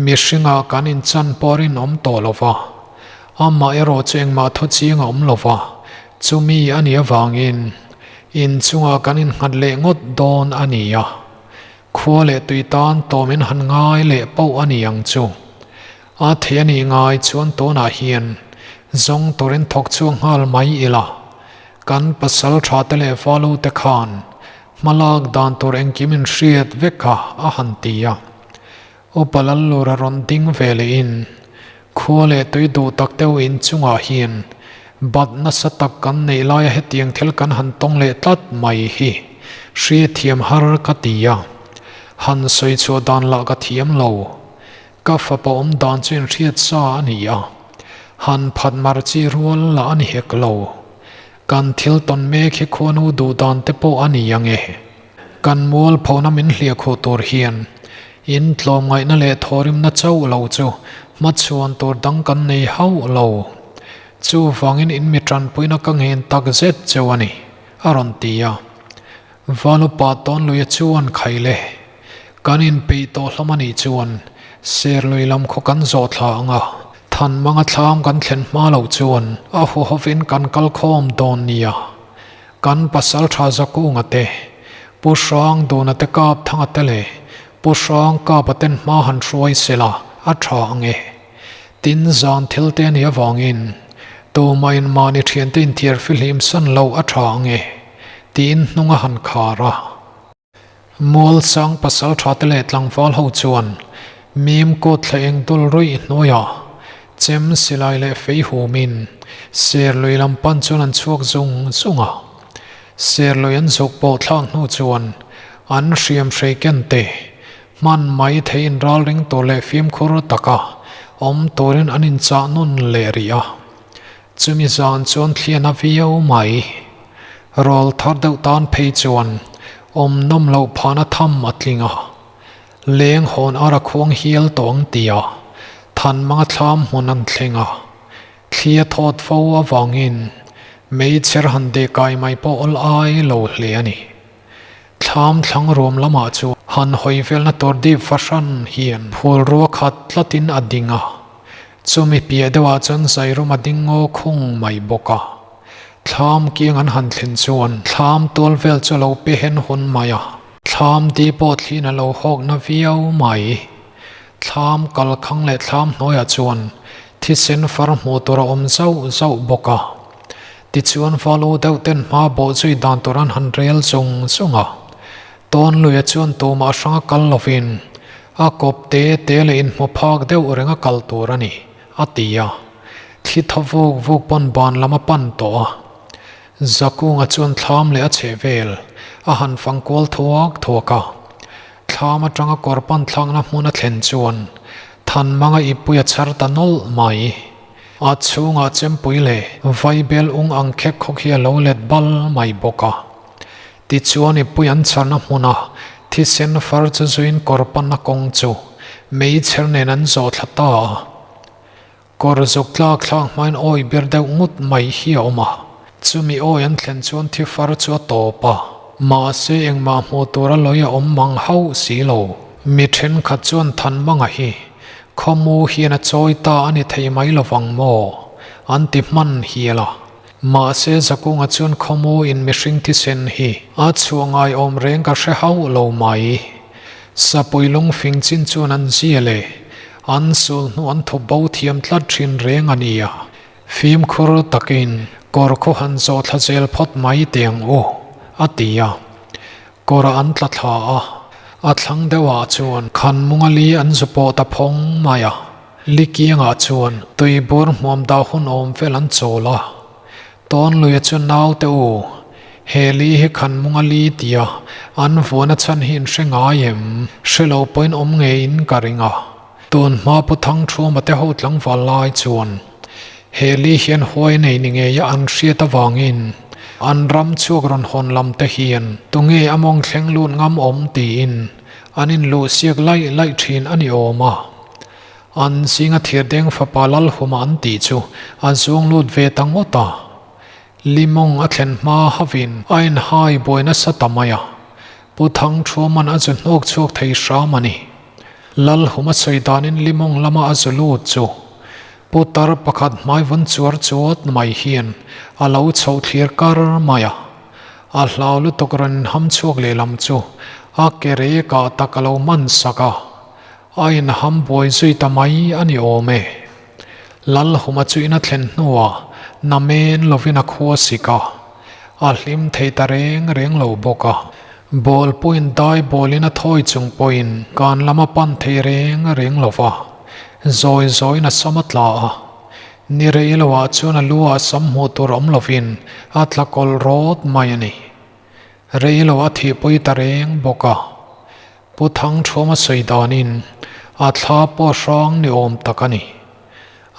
mihringah kan inchan pawh rinawm tawh lo va, amah erawh chu engmah thu chiang a awm lo va, chumi a nih avangin inchungah kan innghat leh ngawt dawn a ni a, khua leh tui tan tawmin han ngai leh poh a ni ang chu. A thei a nih ngai chuan tunah hian zawng turin thawk chhuak nghal mai ila, kan pasal tha te leh valu te khan Hmalak dan tur engkim in hriat vek kha a han ti a. Upa Lallur a rawn ding ve leh in khua leh tui duh tak deuh in chungah hian bat nasa tak kan neih laia hetiang thil kan han tawng leh tlat mai hi hriathiam har ka ti a. Han sawi chhuah dan lah ka thiam lo. Ka fapa awm dan chu in hriat sa a ni a. Han phat mar chi rual lah a ni hek lo. Kan thil tawn mek hi khuanu duh dan te pawh a ni ang e. Kan mualphona min hliah khuh tur hian in tlawmngaihna leh thawrimna chauh lo chu hmachhuan tur dang kan nei hauh lo. Chuvangin in mi tanpuina ka ngen tak zet cheu a ni, a rawn ti a. Valupa Tawnluia chuan khaih le. Kan inpeih tawh hlawm a nih chuan Serlui lam khaw kan zawh thla ang a, Thanmanga thlam kan thlen hma loh chuan a huhovin kan kal khawm dawn nia. Kan pasal tha Zakunga te, Pu Hrangduna te Kapthanga te leh Pu Hrangkapa ten hma han hruai sela a tha ang e. Tin zan thil te a nih avangin tumahin mahni thiante inthiar fihlim san loh a tha ang e tiin hnung a han khar a. Mualsang pasal tha te leh tlangval ho chuan mim kut thla eng dul ruih hnuaiah chem silai leh fei humin Serlui lam pan chuan an chhuak zung zung a. Serlui an zuk pawh thlak hnu chuan an hriam hrei ken te hman mai theihin ralring tur leh fimkhur taka awm turin an inchah nun leh rih a. Chumi zan chuan thlian a viau mai. Rawl thar deuh tan phei chuan awm nawm loh phahna tham a tling a. Leng hawn ar a khuang hial tawh ang tia Thanmanga thlam hmun an thleng a. Thli a thawt fo avangin meichher han deh kai mai pawh awl ai lo hle a ni. Thlam thlang ruam lamah chuan han hawi velna tur dip fahran hian phul rua khat tlatin a ding a. Chumi piah deuhah chuan Zairum a ding ngaw khung mai bawk a. Thlam kiang an han thlen chuan thlam tual vel chu a lo pe hen hun mai a. Thlam di pawh thliin a lo hawk na viau mai. Thlam kalkhang leh thlam hnuaiah chuan thisen far hmuh tur a awm zauh zauh bawk a. Tichuan valu deuh ten hma bawh zui dan tur an han rel zung zung a. Tawnluia chuan tumah hranga kal lovin a kawp te te leh inhmu phak deuh renga kal tur a ni, a ti a. Thli thaw vuk vuk pawn ban lam a pan tawh a. Zakunga chuan thlam leh a chheh vel a han fang kual thuak thuak a. Thlam atanga kawr pan thlakna hmun a thlen chuan Thanmanga ipui a chhar ta nawlh mai. A chhungah chempui leh vaibel ung ang khek khawk hi a lo let bal mai bawk a. Tichuan ipui an chharna hmuna thisen far chu zuiin kawr panna kawng chu meichher nen an zawh thla ta a. Kawr zuk tlak thlak hmain awi bir deuh ngut mai hi a awm a. Chumi awi an thlen chuan thi far chu a tawp a. Mahse engmah hmuh tur a lawi a awm mang hauh si lo. Mi thenkhat chuan Thanmanga hi khawmu hian a chawi ta a ni thei mai lovang maw? An ti hman hial a. Mahse Zakunga chuan khawmu in mihring thisen hi a chhuah ngaiawm reng ka hre hauh lo mai. Sapui lungfing chin chuan an zia leh an sul hnu an thup bo thiam tlat thin reng a nia. Fimkhur takin kawr khaw han zawh thla zel phawt mai teh ang u, a ti a. Kawrah an tla thla a, a thlang deuhah chuan Khanmunga li an zu pawh ta phawng mai a. Li kiangah chuan tuibur hmuam dah hun awm vel an chawl a. Tawnluia chu naute u, he li hi Khanmunga li tia an vuana chhan hi in hre ngai em? Hre lo pawhin awm ngeiin ka ring a. Tun hma Pu Thangthuama te ho tlangval lai chuan he li hian huai nei ni ngeia an hriat avangin an ram chhuak rawn hawn lam te hian tunge a mawng thleng lut ngam awm tiin an inluh siak laih laih thin a ni awm a. An zinga thirdeng fapa Lalhuma an tih chu a zuang lut ve ta ngawt a. Limawng a thlen hma havin a inhai buai nasa ta mai a. Pu Thangthuaman a zu hnawk chhuak thei hram a ni. Lalhuma sawi danin Limawng lama a zu lut chu Pu tar pakhat hmai vun chuar chuat mai hian a lo chhoh thlir kar mai a. A hlau lutuk rawn inham chhuak lehlam chu a ke rekah tak a lo man sak a. A inham buai zui ta mai a ni awm e. Lalhuma chu in a thlen hnuah namen lovin a khua sik a, a hlim thei ta reng reng lo bawk a. Ball pawhin dai bawlin a thawi chung pawhin kan lam a pan thei reng reng lo va, zawi zawiin a sam a tla a. Ni rei loah chuan a lu ah sam hmuh tur awm lovin a tla kawlh rawt mai a ni. Rei lo a thihpui ta reng bawk a. Pu Thangthuama sawi danin a thla pawh hrang ni awm tak a ni.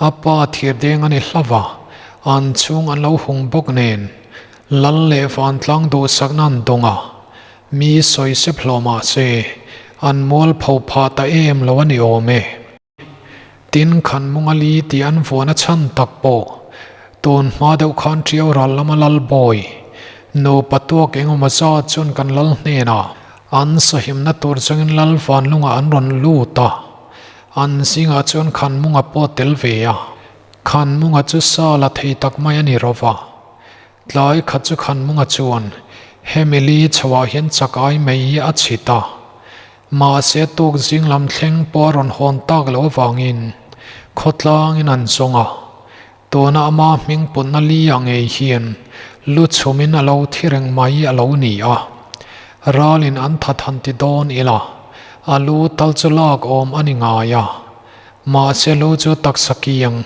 A pa thirdeng a ni hlauh a, an chhung an lo hung bawk nen Lal leh Vantlang duhsakna an dawng a, mi sawi sep hlawh mah se an mual pho phah ta em lo a ni awm e. Tin, Khanmunga li tih an vuan a chhan tak pawh tun hma deuh khan Ṭiau ral lama lal bawi nupa tuak engemaw zat chuan kan lal hnenah an sahimna tur chungin lal vanlungah an rawn lut a, an zingah chuan Khanmunga pawh tel ve a, Khanmunga chu sa la thei tak mai a ni ro va. Tlai khat chu Khanmunga chuan hemi li chhoah hian chak ai mai hi a chhit a. Mahse tuk zing lam thleng pawh a rawn hawn tak loh avangin khawtlangin an zawng a, tuna ama hming putna li ah ngei hian lu chhumin a lo thi reng mai a lo ni a. Ralin an that han ti dawn ila, a lu tal chu lak awm a ni ngai a. Mahse lu chu taksa kiang,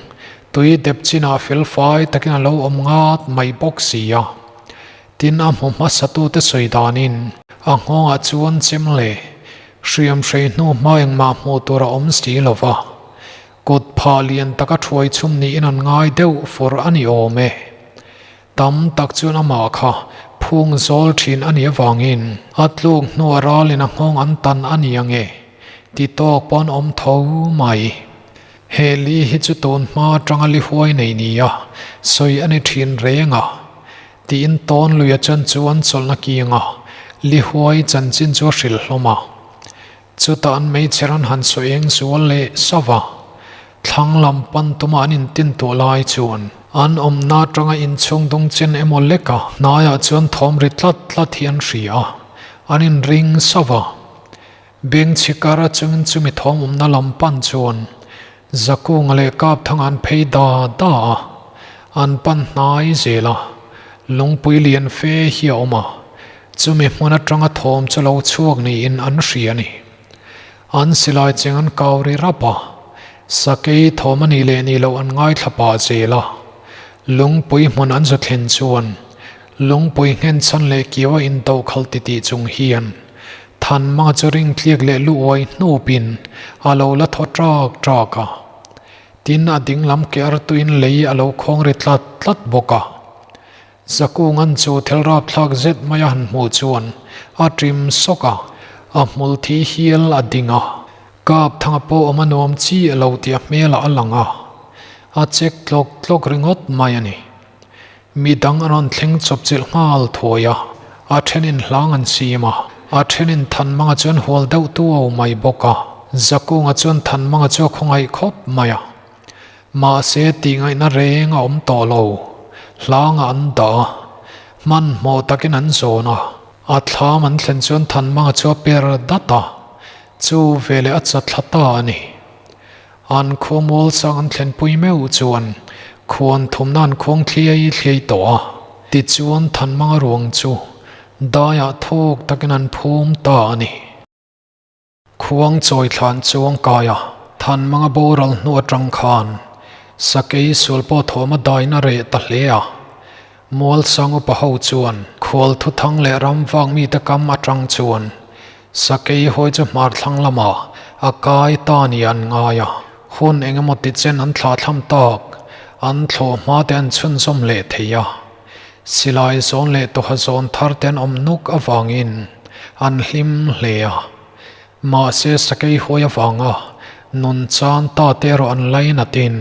tui dep chinah felfai takin a lo awm ngat mai bawk si a. Tin a hmu hmasatute sawi danin a nghawngah chuan chem leh hriam hrei hnu hma engmah hmuh tur a awm si lo va, kut phah lian taka thuai chhum niin an ngai deuh fur a ni awm e. Tam tak chuan amah kha phung zawl thin a nih avangin a tluk hnuah ralin a nghawng an tan a ni ange ti tawk pawh an awm tho mai. He li hi chu tun hma atanga li huai nei nia sawi a ni thin reng a. Tiin tawn luia chuan chu an chawlhna kianga li huai chanchin chu a hrilh hlawm a. Chutah an hmeichhe ran han sawi eng zual leh sauh a, thlang lam pan tuma an intin tuah lai chuan an awmna atanga inchhung dung chen emaw leka hnaiah chuan thawm ri tlat tlat hi an hria a, an inring sauh a. Bengchhi kar atangin chumi thawm awmna lam pan chuan Zakunga leh Kapthanga an phei da da a, an pan hnai zel a, lungpui lian fe hi a awm a. Chumi hmun atanga thawm chu lo chhuak niin an hria a ni. An silai cheng an kau ri rap a, sakei thawm a nih leh nih loh an ngaithla pah zel a. Lungpui hmun an zu thlen chuan lungpui nghenchhan leh kiau a intoh khalh titih chung hian Thanmanga chu ring tliak leh lu uai hnupin a lo la thaw ṭak ṭak a. Tin, a dinglam ke artuin lei a lo khawng ri tlat tlat bawk a. Zakungan chu thil rapthlak zet mai a han hmuh chuan a ṭim sawk a, a hmul thi hial a ding a. Kap thanga pawh awm a nuam chi a lo tih a hmelah a lang a, a chek tlawk tlawk ringawt mai a ni. Mi dang an rawn thleng chawpchilh nghal thuai a, a ṭhenin hlang an sim a, a ṭhenin Thanmanga chuan hual deuh tuau mai bawk a. Zakunga chuan Thanmanga chu a khawngaih khawp mai a. Mahse tihngaihna reng a awm tawh lo. Hlangah an dah a, hmanhmawh takin an zawn a. A thlam an thlen chuan Thanmanga chu a per dat a, chu veleh a chatthla ta a ni. An khua mual sang an thlenpui meuh chuan khuan thumna an khuang thliai thliai tawh a. Tichuan Thanmanga ruang chu daiah thuk takin an phum ta a ni. Khuang chawi thlan chuang kai a, Thanmanga boral hnu atang khan Sakei sual pawh thawm a daina reh ta hle a. Mualsang upa ho chuan khual thuthang leh ram vak mite kam atang chuan Sakei hawi chu hmar thlang lamah a kai ta ni an ngai a. Hun engemaw tichen an thlahthlam tak, an thlawh hma te an chhunzawm leh thei a. Silai zawn leh tawha zawn thar te an awm nuk avangin an hlim hle a. Mahse sakei huai avanga nun chan ta te erawh an lainatin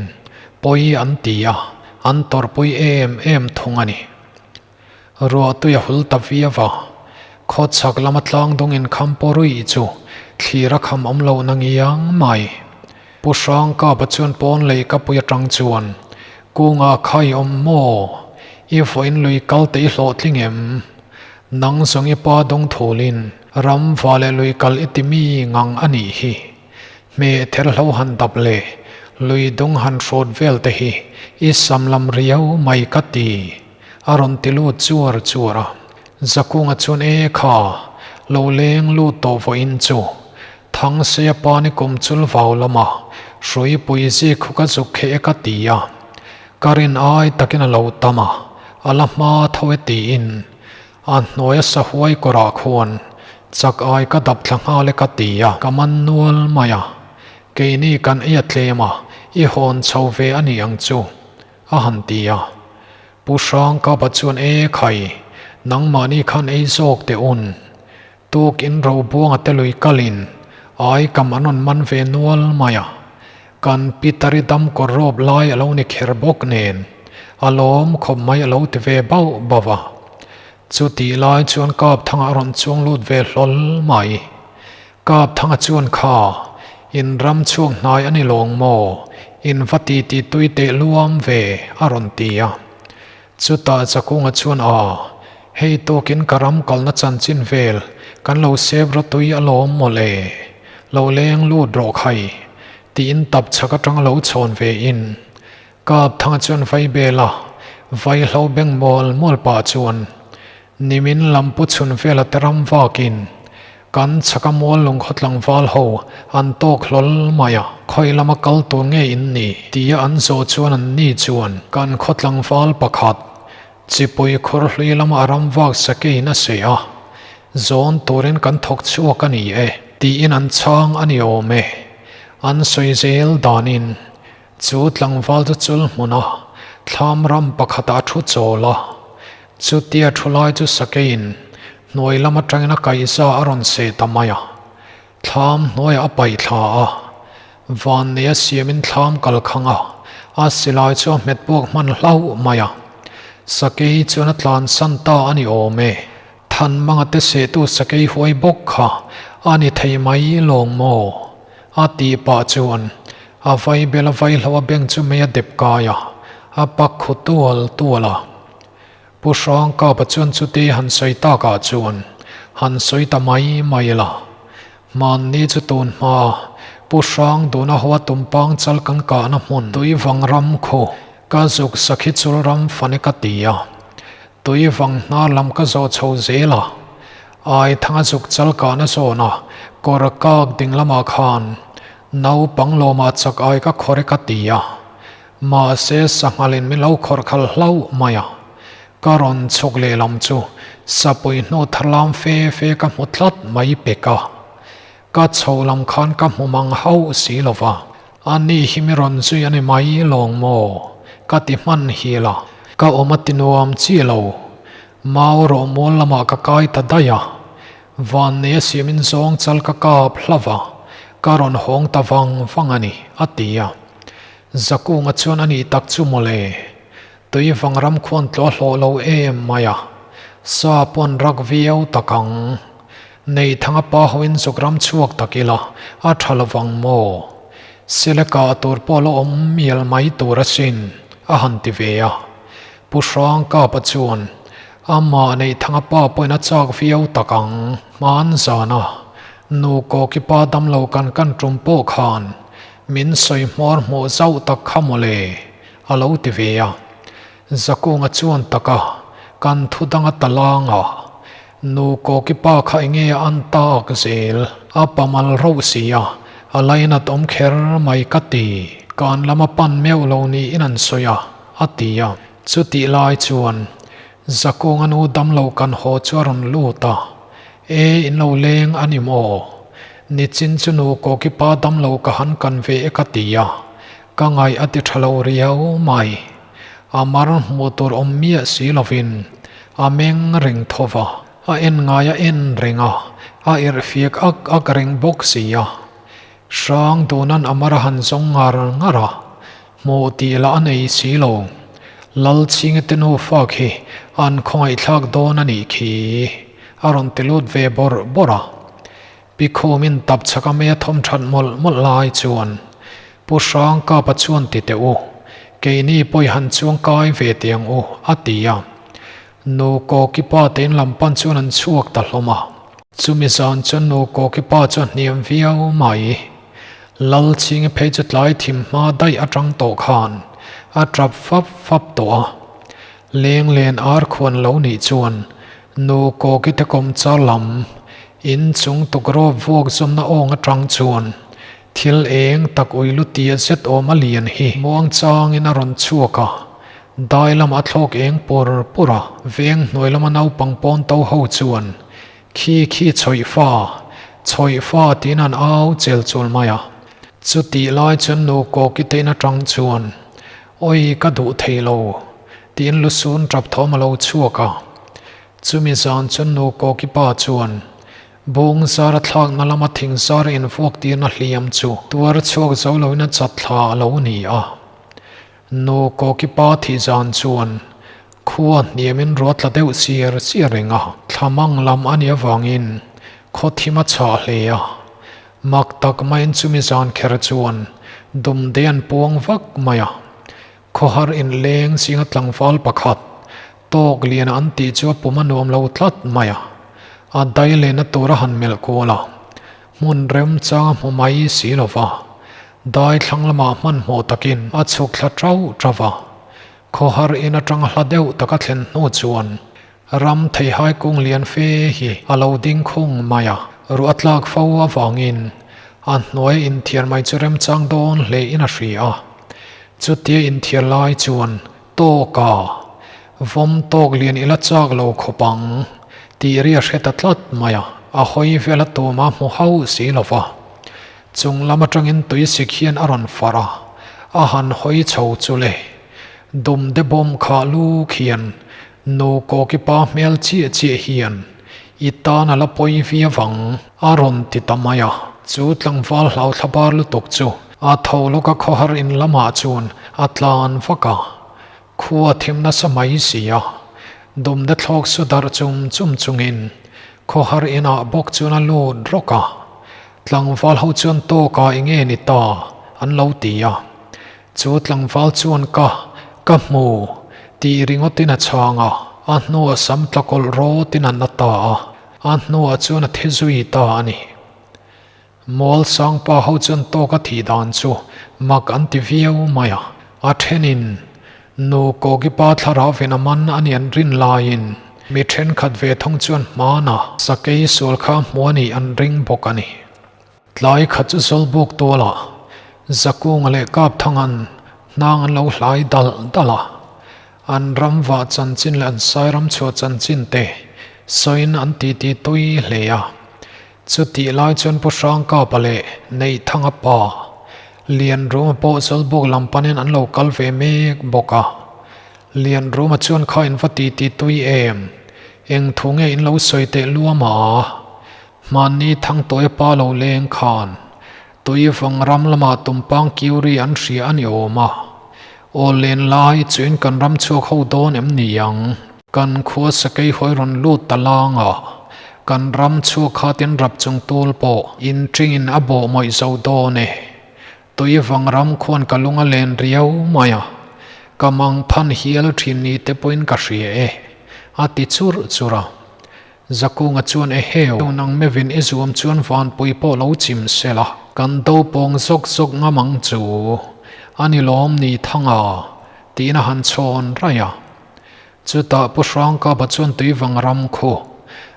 pawi an ti a, an tawrhpui em em thung a ni. Ruah tui a hul ta viau a, khawchhak lama tlangdung inkham pawruih chu thlir a kham awm loh na ngiang mai. Pu Hrangkapa chuan pawn lei ka pui atang chuan, Kunga khai awm maw? I vawiin lui kal te i hlawhtling em? Nang zawng i pa dawng thulin ram va leh lui kal i ti mi ngang a nih hi. Hmeh ther hlo han dap leh lui dung han hrawt vel te hi i sam lam riau mai ka ti, a rawn ti lut chuar chuar a. Zakunga chuan e kha, lo leng lut tawh vawiin chu. Thangseia pa ni kum chul vau lama hruipui zik khu ka zuk kheh e ka ti a, ka rin ai takin a lo tam a, a la hma tho e tiin a hnuaia sahuai kawrah khuan chak ai ka dap thla nghal e ka ti a, ka man nual mai a, keini kan ei a tlem a, i hawn chho ve a ni ang chu, a han ti a. Pu Hrangkapa chuan e khai, nangmahni khan ei zawk teh un, Tuk in ro buanga te lui kalin ai kam an rawn man ve nual mai a, kan Pitari dam kawr rawp lai a lo ni kher bawk nen a lawm khawp mai a lo ti ve bauh bauh a. Chutih lai chuan Kapthanga a rawn chuang lut ve hlawl mai. Kapthanga chuan kha in ram chhuak hnai a ni lawng maw, in va ti ti tui teh luam ve a rawn ti a. Chutah Chakunga chuan a, Hei tawkin ka ram kalna chanchin vel kan lo sep rawtui alawm mawle, lo leng lut rawh khai, tiin tap chhak atang lo chhawn ve in Kapthanga chuan vai bel a, vai hlo beng mual mual pah chuan nimin lampu chhun vela te ram vakin Kan chhaka mual lungkhaw tlangval ho an tawk hlawl mai a, khawi lama kal tur nge in ni? tia an zawh chuan an ni chuan kan khaw tlangval pakhat chipui khur hlui lama a ram vak sakeiin a seh a, zawn turin kan thawk chhuak a ni e tiin an chhang a ni awm e. An sawi zel danin Chu tlangval chu chul hmun a, thlam ram pakhatah a thu chawl a. Chutia thu lai chu sakeiin hnuai lam atangin a kaihza a rawn seh ta mai a. Thlam hnuaiah a paih thla a, vanneia siamin thlam kal khang a, a silai chu a hmet puak hman hlauh mai a. Sakei chuan a tlansan ta a ni awm e. Thanmanga te sehtu sakei huai bawk kha a ni thei mai lawng maw? A tih pah chuan a vai bel a vai hlo a beng chu mei a dep kai a, a pak khu tual tual a. Pu Hrangkapa chuan chuti han sawi takah chuan han sawi ta mai mai la. Hmanni chu tun hma Pu Hrangduna hoa tumpang chal kan kahna hmun Tuivang ram khu ka zuk sakhi chul ram fane ka ti a. Tuivang hnar lam ka zawh chho zel a. Ai thanga zuk chal kahna zawn a kawr kak ding lamah khan naupang lawmah chak ai ka khawr e ka ti a, mahse sanghalin min lo khawrh khal hlauh mai a. Ka rawn chhuk lehlam chu sapui hnu tharlam fe fe ka hmu tlat mai pek a. Ka chhoh lam khan ka hmu mang hauh si lo va, a ni hi mi rawn zui a ni mai lawng maw? Ka ti hman hil a, ka awm a ti nuam chi lo. Mau rawh mual lamah ka kai ta daih a, van nei a siamin zawng chal ka kap hla va, ka rawn hawng ta vang vang a ni, a ti a. Zakunga chuan a nih tak chu mawle. Tui vang ram khuan tlaw hlawh lo em mai a, sa pawn rak viau tak ang. Nei thanga pa hoin zuk ram chhuak tak ila a tha lovang maw? Sele kah tur pawh la awm mial mai tur asin, a han ti ve a. Pu Hrang Kapa chuan, Amah nei thanga pa pawhin a chak viau tak ang, hman zana nu Kawki pa damlo kan kan tum pawh khan min sawi hmawr hmuh zauh tak kha mawle, a lo ti ve a. Zakunga chuan taka kan thu danga talang a, Nu Kawki pa kha enge a an tak zel? A pamal rauh si a, a lainat awm kher mai ka ti. Kan lam a pan meuh lo niin an sawi a, a ti a. Chutih lai chuan Zakunga nu damlo kan haw chu a rawn lut a, E, in lo leng a ni maw? Nichin chu nu Kawki pa damlo ka han kan ve e ka ti a, ka ngaih a ti tha lo riau mai. A mar hmuh tur awm miah si lovin a meng reng tho va, a en ngai a en reng a, a irh fiak ak ak reng bawk si a. Hrang dunan a mar a han zawng ngar ngar a, hmuh tih lah a nei si lo. Lalchhinga te nufa khi an khawngaihthlak dawn a nih khi a rawn ti lut ve bawrh bawrh a. Pi Khumin tap chhaka mei a thawm that mawlh mawlh lai chuan Pu Hrang Kapa chuan ti teh u, keini pawi han chuang kai ve teh ang u, a ti a. Nu Kawki pa te in lam pan chuan an chhuak ta hlawm a. Chumi zan chuan Nu Kawki pa chu a hniam viau mai. Lal Chhingi phei chu tlai thim hma daih atang tawh khan a tap fap fap tawh a. Leng len ar khuan lo nih chuan Nu Kawki te kawm char lam in chung tukrawp vuak zawmna awng atang chuan Thil eng tak ui lutia zet awm a lian hi muang changin a rawn chhuak a, dai lamah a thlawk eng pur pur a, veng hnuai lama naupang pawn to ho chuan khi khi chhawih fa, chhawih fa tiin an au chel chul mai a. Chutih lai chuan nu Kawki te in atang chuan Awi ka duh thei lo tiin lusun tap thawm a lo chhuak a. Chumi zan chuan nu Kawki pa chuan Bawng zara thlakna lama thing zar invuak tirna hliam chu tuar chhuak zo loin a chat thla a lo ni a. Nu Kawkipa thih zan chuan khua hniamin ruah tla deuh siar siar reng a, thla mang lam a nih avangin khaw thim a chhah hle a. Mak tak maiin chumi zan kher chuan dumde an puang vak mai a. Khawhar inleng zinga tlangval pakhat tawk lian an tih chu a pum a nuam lo tlat mai a, a dai lehna tur a han melh kual a, hmun remchang a hmu mai si lo va, dai thlang lamah hmanhmawh takin a chhuk thla tauh tauh a, khawhar in atanga hla deuh taka thlen hnu chuan ram theihai kung lian fe hi a lo ding khung mai a, ruah a tlak fo avangin a hnuai inthiar mai chu remchang dawn hlein a hria a, chutia inthiar lai chuan Tawk a, vawm tawk lian ila chak lo khawp ang, tih ri a hre ta tlat mai a, a hawi vel a tumah hmu hauh si lo va. Chung lam atangin tui sik hian a rawn farh a, a han hawi chho chu le. Dumde bawm khah lu khian nu Kawki pa hmel chiah chiah hian i tan a la pawi viau ang, a rawn ti ta mai a. Chu tlangval hlauthla bar lutuk chu A tho lawk a khawhar in lamah chuan a tlan vak a, khua thim nasa mai si a, dumde thlawk su darh chum chum chungin khawhar inah bawk chuan a lut rawk a, tlangval ho chuan tawkah eng nge ni ta an lo ti a, chu tlangval chuan ka ka hmu tih ringawtin a chhang a, a hnuah sam tla kawlh rawtin an la ta a, a hnuah chuan a thi zui ta a ni. Mual sangpa ho chuan tawk a thih dan chu mak an ti viau mai a, a thenin nu Kawkipa thlarau vin a man a ni an rin laiin. Mi thenkhat ve thung chuan hmana sakei sual kha hmu a nih an ring bawk a ni. Tlai khat chu Zawlbuk tualah Zakunga leh Kapthanga'n hnang an lo hlai dalh dalh a, an ram vah chanchin leh an sairam chhuah chanchin te sawiin an titi tui hle a. Chutih lai chuan Pu Hrangkapa leh Neihthanga pa Lianruma pawh Zawlbuk lam panin an lo kal ve mek bawk a. Lianruma chuan kha in va titi tui em? Eng thu nge in lo sawi teh luam a? Hmanni Thangtawia pa lo leng khan Tuivang ram lamah tumpang kiuri an hria a ni awm a. Aw len lai chuin kan ram chhuak ho dawn em ni ang? Kan khua sakei hawi rawn lut ta lang a, kan ram chhuak khatin rap chung tul pawh inṭingin a bawh mawih zo dawn e. Tuivang ram khuan ka lung a len riau mai a, ka mang phan hial ṭhin ni te pawhin ka hria e, a ti churh churh a. Zakunga chuan eheu nang mevin i zuam chuan vanpui pawh lo chim se la, kan do pawng zawk zawk ngam ang chu a ni lawm ni Thanga tiin a han chhawn raih a. Chutah Pu Hrangkapa chuan Tuivang ram khu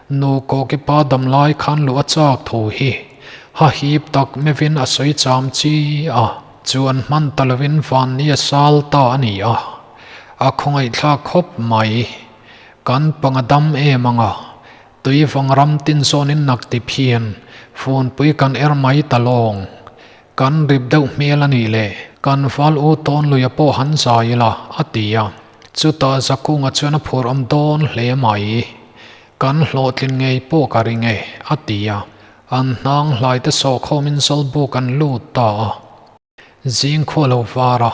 nu Kawki pa dam lai khan luh a chak thu hi ha hip tak mevin a sawi cham chi a, chuan hman ta lovin vanni a sal ta a ni a, a khawngaihthlak khawp mai. Kan panga dam em ang a, Tuivang ram tin zawnin nak ti phian, funpui kan er mai ta lawng. Kan rip deuh hmel a nih le, kan val u tawn luia pawh han zai ila, a ti a. Chutah Zakunga chuan a phur awm dawn hle mai. Kan hlawhtlin ngei pawh ka ring e, a ti a. An hnang hlaite sawhkhawmin Zawlbuk an lut ta a. Zing khua lo var a,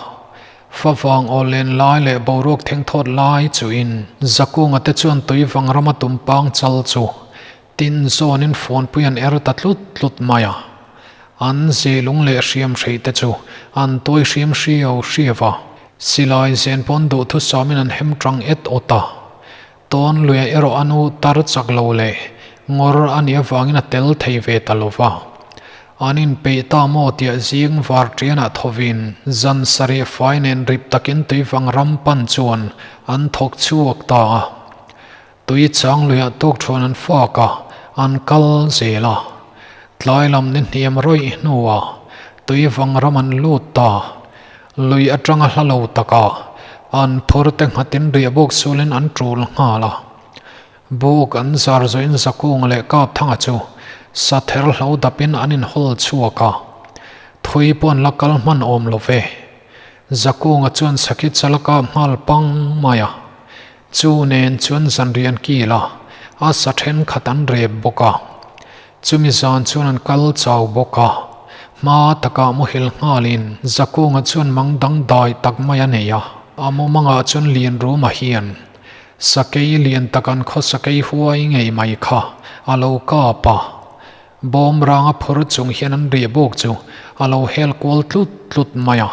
favang aw len lai leh boruak thengthawt lai chuhin Zakunga te chuan Tuivang rama tumpang chal chu tin zawnin fawnpui an er ta tlut tlut mai a. An zelung leh hriam hreih te chu an tuai hriam hriau hriau a, silai zen pawn duhthusamin an hem tang et awt a. Tawn luia erawh a nu tar chak lo leh ngawr a nih avangin a tel thei ve ta lo va. An inpeih ta maw tiah zing var ṭianah thawvin zan sarih fai nen rip takin tuivang ram pan chuan an thawk chhuak ta a. Tui chang luiah tukṭhuan an fak a, an kal zel a. Tlai lam ni hniam rawih hnuah tuivang ram an lut ta. Lui atanga hla lo takah an phur te nghatin riah buk sulin an tul nghal a. Buk an zar zawhin Zakunga leh Kapthanga chu sather hlo dapin an inhawl chhuak a. Thui pawh an la kal hman awm lo ve. Zakunga chuan sakhi chal a kap nghal pang mai a. Chu nen chuan zanriah an kil a, a sa thenkhat an rep bawk a. Chumi zan chuan an kal chau bawk a, hma takah muhil nghalin Zakunga chuan mang dangdai tak mai a nei a. A mumangah chuan Lianruma hian sakei lian tak an khaw sakei huai ngei mai kha a lo kap a. Bawm ranga phur chung hian an riah buk chu a lo hel kual tlut tlut mai a.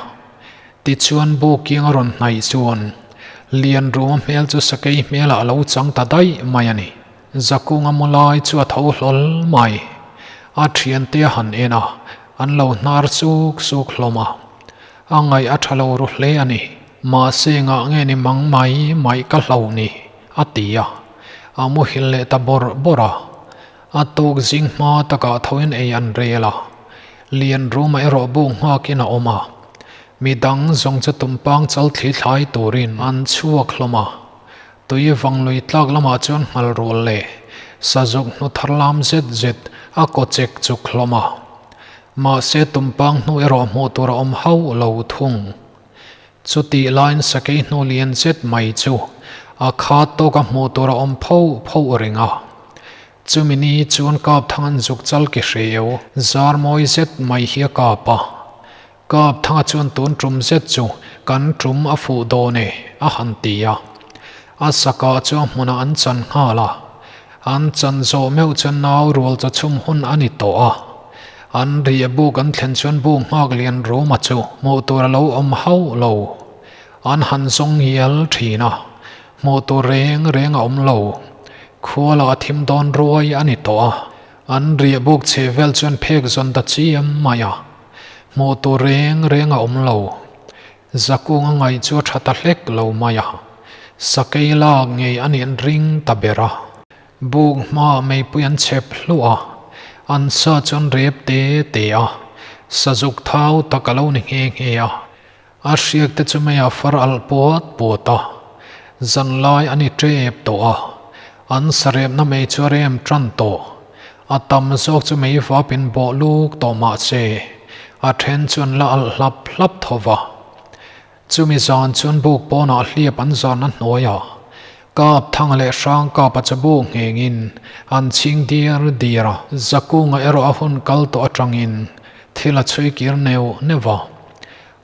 Tichuan Buking a rawn hnaih chuan Lianruma hmel chu sakei hmelah a lo chang ta daih mai a ni. Zakunga mu lai chu a tho hlawl mai. A thiante a han en a, an lo hnar suk suk hlawm a. A ngaih a tha lo ru hle a ni. Mahse ngah nge ni mang mai mai ka hlo ni, a ti a. A muhil leh ta bawrh bawrh a. A tuk zing hma takah thoin ei an rel a. Lianruma erawh bu nghakin a awm a. Mi dang zawng chu tumpang chal thli thlai turin an chhuak hlawm a. Tui vang lui tlak lamah chuan nghal rual leh sazuk hnu thar lam zet zet a kaw chek chuk hlawm a. Mahse tumpang hnu erawh hmuh tur a awm hauh lo thung. Chutih laiin sakei hnu lian zet mai chu a khat tawk a hmuh tur a awm phoh phoh reng a. Chumi ni chuan Kapthang an zuk chal ki hreu zar mawi zet mai hi a kap a. Kapthanga chuan tun tum zet chu kan tum a fuh dawn e, a han ti a. A sakah chu a hmunah an chan nghal a. An chan zawh meuh chuan nau rual chaw chhum hun a ni tawh a. An riah buk an thlen chuan bu nghak lian ruma chu hmuh tur a lo awm hauh lo. An han zawng ngial thin a, hmuh tur reng reng a awm lo. Khua lah a thim dawn ruai a ni tawh a. An riah buk chheh vel chuan phek zawn ta chiam mai a. Hmuh tur reng reng a awm lo. Zakunga ngaih chu a tha ta hlek lo mai a. Sakei lak ngei a nih an ring ta ber a. Buk hmaah meipui an chhep hluah a, an sa chu an rep te te a, sazuk thau tak a lo ni nghe nghe a. A hriak te chu meiah far alh puat puat a, zanlai a ni tep tawh a, an sarepna mei chu a rem tan tawh. A tam zawk chu mei vapin bawh luk tawh mah se, a then chu an la alh hlap hlap tho va. Chumi zan chuan buk pawnah hliap an zarna hnuaiah Kap Thang leh Hrang Kapa chu buk nghengin an chhing diar diar a. Zakunga erawh a hun kal tawh atangin thil a chhui kir neuh neuh a.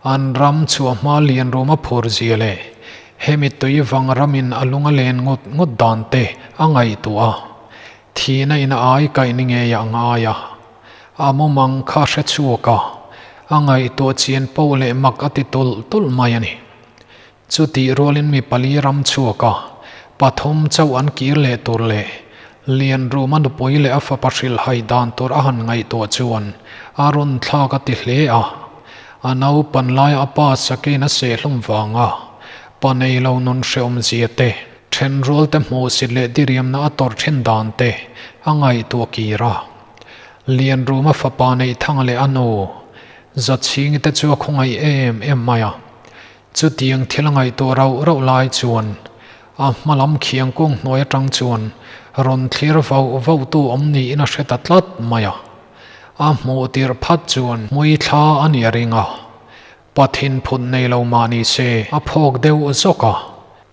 An ram chhuah hma lian rum a phur zia leh hemi tui vang ramin a lung a len ngut ngut dan te a ngaihtuah a. Thihna in a ai kaih ni ngei a ngai a. A mumang kha hre chhuak a, a ngaihtuah chian poh leh mak a ti tulh tulh mai a ni. Chutih rualin mi pali ram chhuak a, pathum chauh an kir leh tur leh Lianruma nupui leh a fapa hrilhhai dan tur a han ngaihtuah chuan a rawn thlak a ti hle a. A naupan laia a pa sakein a sehhlum vanga pa nei lo nun hrehawmzia te, Thenrual te hmuhsit leh diriamna a tawrh thin dan te a ngaihtuah kir a. Lianruma fapa Neihthanga leh a nu Zachhingi te chu a khawngaih em em mai a. Chutiang thil a ngaihtuah rauh rauh lai chuan a hma lam khiang kung hnuai atang chuan rawn thlir vauh vauh tu awm niin a hre ta tlat mai a. A hmuh tirh phat chuan hmui thla a ni a ring a. Pathin phut nei lo mah ni se a phawk deuh zawk a.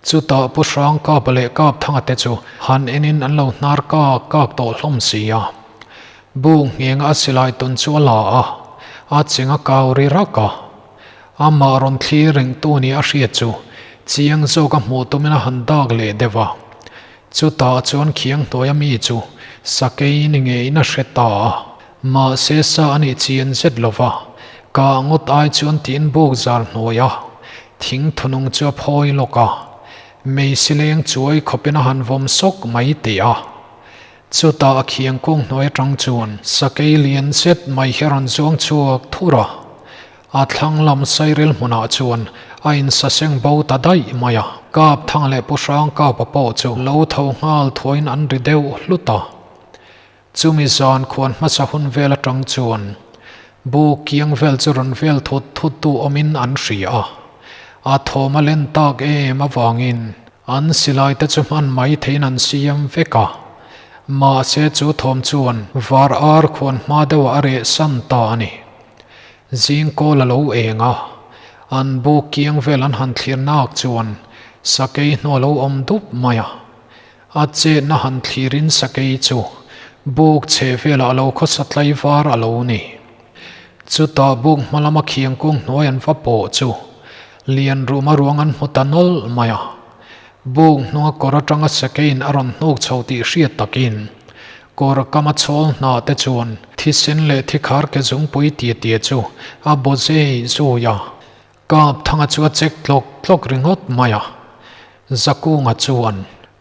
Chutah Pu Hrang Kapa leh Kapthanga te chu han enin an lo hnar kak kak tawh hlawm si a. Buk nghenga a silai tun chu a la a, a cheng a kau ri rak a. Amah rawn thlir rengtu nih a hriat chu chiang zawk a hmuh tumin a han dak leh deuh a. Chutah chuan khiang hnuaia mi chu sakei ni ngeiin a hre ta a. Mahse sa a nih chian zet lo va, kah ngawt ai chuan tiin buk zar hnuai a, thing thunung chu a phawi lawk a, meisi leng chuai khawpin a han vawm sawk mai teh a. Chutah a khiang kung hnuai atang chuan sakei lian zet mai hi a rawn zuang chhuak thur a, a thlang lam sairil hmunah chuan a insaseng bo ta daih mai a. Kap Thang leh Pu Hrang Kapa pawh chu lo tho nghal thuaiin an ri deuh hlut a. Chumi zan khuan hmasa hun vel atang chuan bu kiang vel chu rawn vel thut thut tu awmin an hria a, a thawm a len tak em avangin an silai te chu hman mai theiin an siam vek a, mahse chu thawm chuan var ar khuan hma deuhah a reh san ta a ni. Zing kawl a lo eng a, an bu kiang vel an han thlir nak chuan sakei hnu a lo awm dup mai a. A chetna han thlirin sakei chu buk chhe velah a lo khawsa tlaivar a lo ni. Chutah buk hma lama khiang kung hnuai an va pawh chu lian ruma ruang an hmu ta nawlh mai a. Buk hnunga kawr atanga sakeiin a rawn hnuk chho tih hriat takin kawr kama chhawl hna te chuan thisen leh thikhar ke zungpui tia tia chu a baw zei zui a. Kap Thanga chu a chek tlawk tlawk ringawt mai a, Zakunga chuan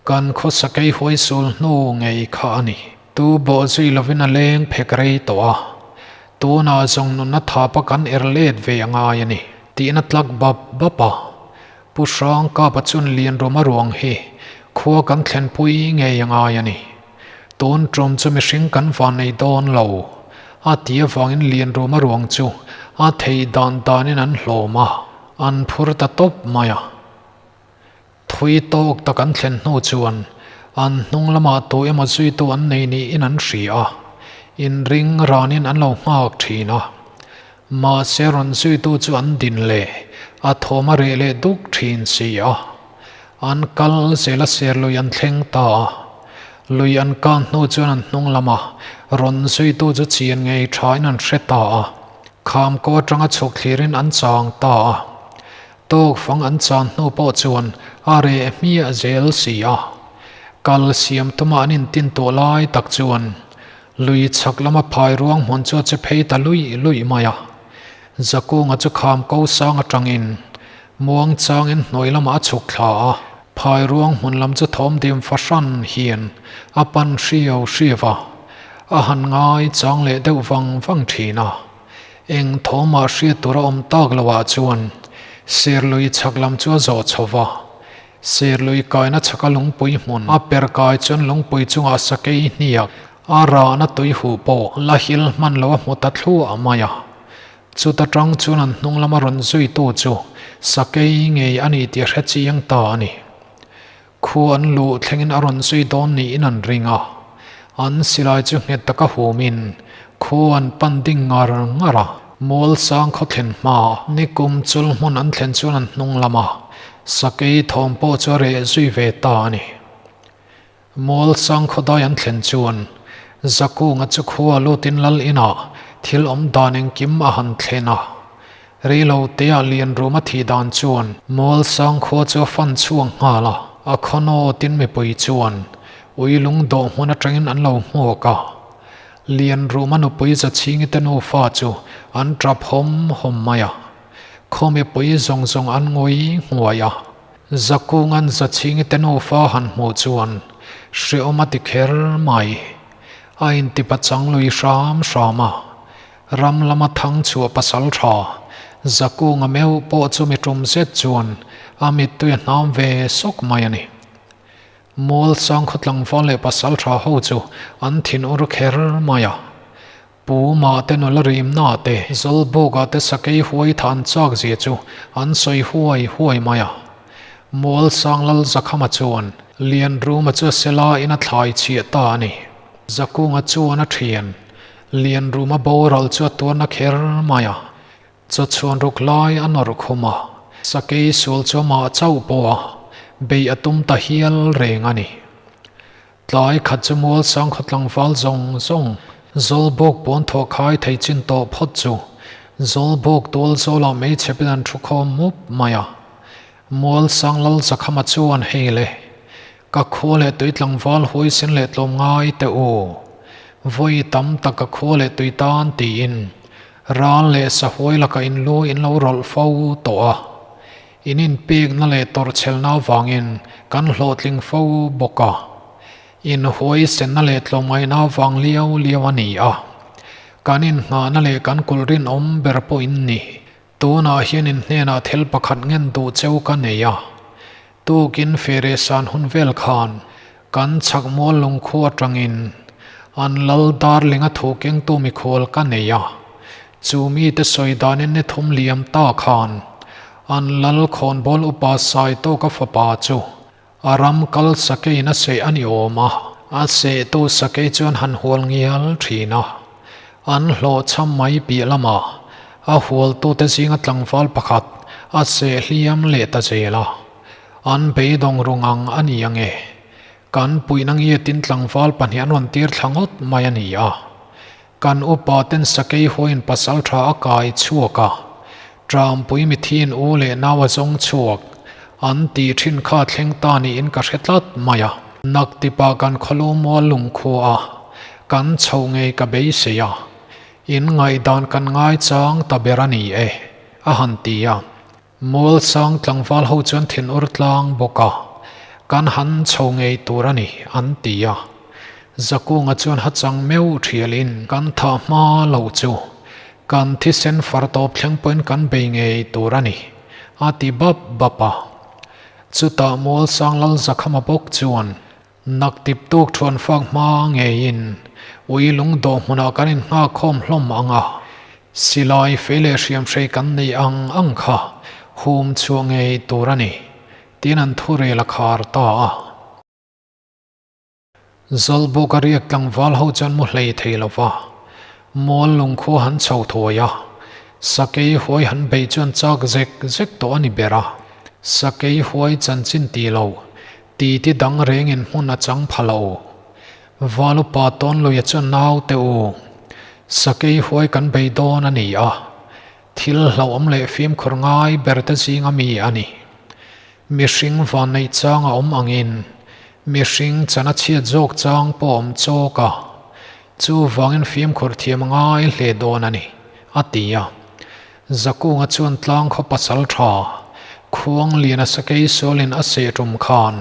kan khaw sakei huai sul hnu ngei kha a ni. Tu bawh zui lovin a leng phek rei tawh a, tunah zawng nunna thapa kan er let ve a ngai a ni tiin a tlak bap bap a. Pu Hrang Kapa chuan Lianruma ruang hi khua kan thlenpui ngei a ngai a ni. Tun tum chu mihring kan van nei dawn lo, a ti avangin Lianruma ruang chu a thei dan danin an hlawm a, an phur ta tawp mai a. Thui tawk tak an thlen hnu chuan an hnung lamah tu emaw zuitu an nei niin an hria a, inring ranin an lo nghak thin a. Mahse rawn zuitu chu an din leh a thawm a reh leh duk thin si a. An kal zel a ser lui an thleng ta a. Lui an kan hnu chuan an hnung lama rawn zuitu chu chian ngei thain an hre ta a. Kham ko atanga chhuk thlirin an chang ta a. Tawk fang an chan hnu pawh chuan a reh hmiah zel si a. Kal siam tuma an intin tawh lai tak chuan lui chhak lama phai ruang hmun chu a che phei ta luih luih mai a. Zakunga chu kham ko sang atangin Muang changin hnuai lamah a chhuk thla a, phai ruang hmun lam chu thawm dim fahran hian a pan hriau hriau a, a han ngai chang leh deuh vang vang thin a. Eng thawmah hriat tur a awm tak loah chuan Serlui chhak lam chu a zawh chho va. Serlui kaina chhaka lungpui hmun a per kai chuan lungpui chungah sakei hniak a rahna tui huh pawh la hil hman lo a hmu ta thluah mai a. Chuta tang chuan an hnung lama rawn zuitu chu sakei ngei a ni tih a hre chiang ta a ni. Khu an luh thlengin a rawn zui dawn niin an ring a, an silai chu nghet taka humin khu an pan ding ngar ngar a. Mual sang khaw thlen hma nikum chul hmun an thlen chuan an hnung lama sakei thawm pawh chu a reh zui ve ta a ni. Mual sang khaw dai an thlen chuan Zakunga chu khua lutin lal inah thil awm dan engkim a han thlen a. Reilo teah Lianruma thih dan chuan Mualsang khua chu a fan chhuak nghal a, a khaw nawtin mipui chuan ui lung dawh hmun atangin an lo hmuak a. Lianruma nupui Zachhingi te nufa chu an tap hawm hawm mai a, khaw mipui zawng zawng an ngawi nghuai a. Zakunga'n Zachhingi te nufa han hmuh chuan hrehawm a ti kher mai, a intipachang lui hram hram a. Ram lama thang chhuah pasal tha, Zakunga meuh pawh chu mi tum zet chuan a mittui a hnam ve sawk mai a ni. Mual sangkhaw tlangval leh pasal tha ho chu an thin ur kher mai a. Pu mah te nula rimna te, Zawlbuka te sakei huai than chak zia chu an sawi huai huai mai a. Mual sang lal Zakhama chuan Lianruma chu a sela in a thlai chhiah ta a ni. Zakunga chuan a thian Lianruma boral chu a tuarna kher mai a, chawchhuan ruk lai a nawrh khum a, sakei sual chu amah chauh pawh a beih a tum ta hial reng a ni. Tlai khat chu mual sangkhaw tlangval zawng zawng Zawlbuk pawn thawh khai thei chin tawh phawt chu Zawlbuk tual zawlah hmeichhe pin an thu khawm mup mai a, Mual sang lal Zakhama chuan hei le, Ka khua leh tui tlangval huaisen leh tlawm ngai teh u. Vawi tam tak ka khua leh tui tan tiin ral leh sahuai lakah in lu in lo rawlh fo tawh a. In inpekna leh tawrhchhelna avangin kan hlawhtling fo bawk a. In huaisenna leh tlawmngaihna avang liau liau a ni a. Kan inngahna leh kan kulh rinawm ber pawh in ni. Tunah hian in hnenah thil pakhat ngen duh cheu ka nei a, tukin fere san hun vel khan kan chhak mual lungkhu atangin an lal darling a thu kengtu mikhual ka nei a, chu mite sawi danin ni thum liam ta khan an lal khawnbawl upa Saitawka fapa chu a ram kal sakeiin a seh a ni awm a, a sehtu sakei chuan han hual ngial thin a, an hlawhchham mai piah lamah a hualtute zinga tlangval pakhat a seh hliam leh ta zel a, an beidawng rung ang a ni ange, kan puihna ngiatin tlangval pahnih an rawn tir thla ngawt mai a ni a. Kan upa ten sakei huain pasal tha a kai chhuak a, Trampui mithiin u leh nau a zawng chhuak an tih thin kha thleng ta niin ka hre tlat mai a. Naktipa kan khawlu mual lungkhua a, kan chho ngei ka beisei a, in ngaihdan kan ngaichang ta ber a ni e, a han ti a. Mual sang tlangval ho chuan thin ur tlang bawk a, kan han chho ngei tur a ni, an ti a. Zakunga chuan hachang meuh thialin kan thah hma lo chu kan thisen far tawp thleng pawhin kan bei ngei tur a ni, a ti bap bap a. Chutah Mual sang lal Zakhama bawk chuan Naktip tuk thuan fak hma ngeiin ui lung dawh hmunah kan innghak khawm hlawm ang a, silai fei leh hriamhrei kan neih ang ang kha hum chhuah ngei tur a ni, tiin an thurel a khar ta a. Zawlbuk a riak tlangval ho chuan mu hlei thei lo va, mual lungkhua han chho thuai a, sakei huai han beih chuan chak zek zek tawh a ni ber a, sakei huai chanchin ti lo Titi dang rengin hmun a chang pha lo. Valupa Tawnluia chuan naute u, sakei huai kan bei dawn a ni a, thil hlauhawm leh fimkhur ngai ber te zinga mi a ni. Mihring van neih chang a awm angin mihring chan a chhiat zawk chang pawh a awm chawk a, chuvangin fimkhur thiam a ngai hle dawn a ni, a ti a. Zakunga chuan tlang khaw pasal tha, khuang lian a sakei sualin a seh tum khan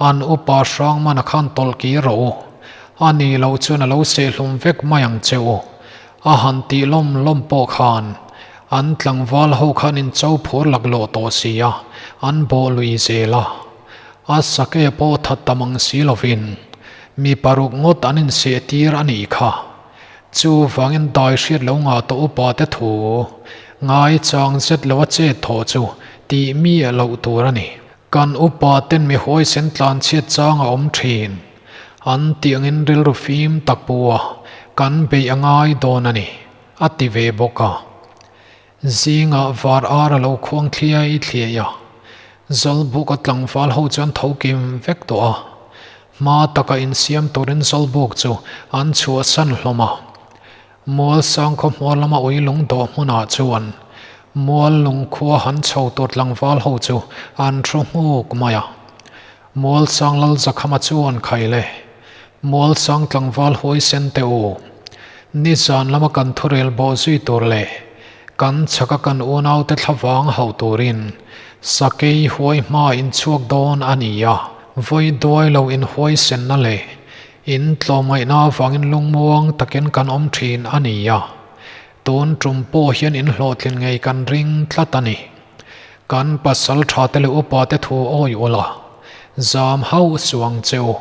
an upa Hrangmana khan tawlh kir rawh u, a ni loh chuan a lo seh hlum vek mai ang che u, a han tih lawm lawm pawh khan an tlangval ho khan in cho phur laklawh tawh si a, an bawh lui zel a. A sakei pawh that ta mang si lovin mi paruk ngawt an inseh tir a nih kha. Chuvangin dai hriat lo ngah tawh upa te thu ngai chang zet lo a chet thawh chu tih miah loh tur a ni. Kan upa ten mi huaisen tlan chhiat chang a awm thin. An tih angin rilru fim tak pu a kan beih a ngai dawn a ni, a ti ve bawk a. Zingah var ar a lo khuang thliai thliai a, Zawlbuk a tlangval ho chuan tho kim vek tawh a. Hma taka insiam turin Zawlbuk chu an chhuahsan hlawm a. Mual sangkhaw hmuar lama ui lung dawh hmunah chuan mual lung khua han chho tur tlangval ho chu an thu nghuk mai a. Mual sang lal Zakhama chuan khai le, Mual sang tlangval huaisen teh u, nizan lama kan thurel bawh zui tur leh kan chhaka kan unaute thlavang hauh turin sakei huai hma in chhuak dawn a ni a, vawi duai lo in huaisenna leh In tlawmngaihna avangin lungmuang takin kan awm thin a ni a, tun tum pawh hian in hlawhtlin ngei kan ring tlat a ni. Kan pasal tha te leh upa te thu awi ula, zam hauh suang che u.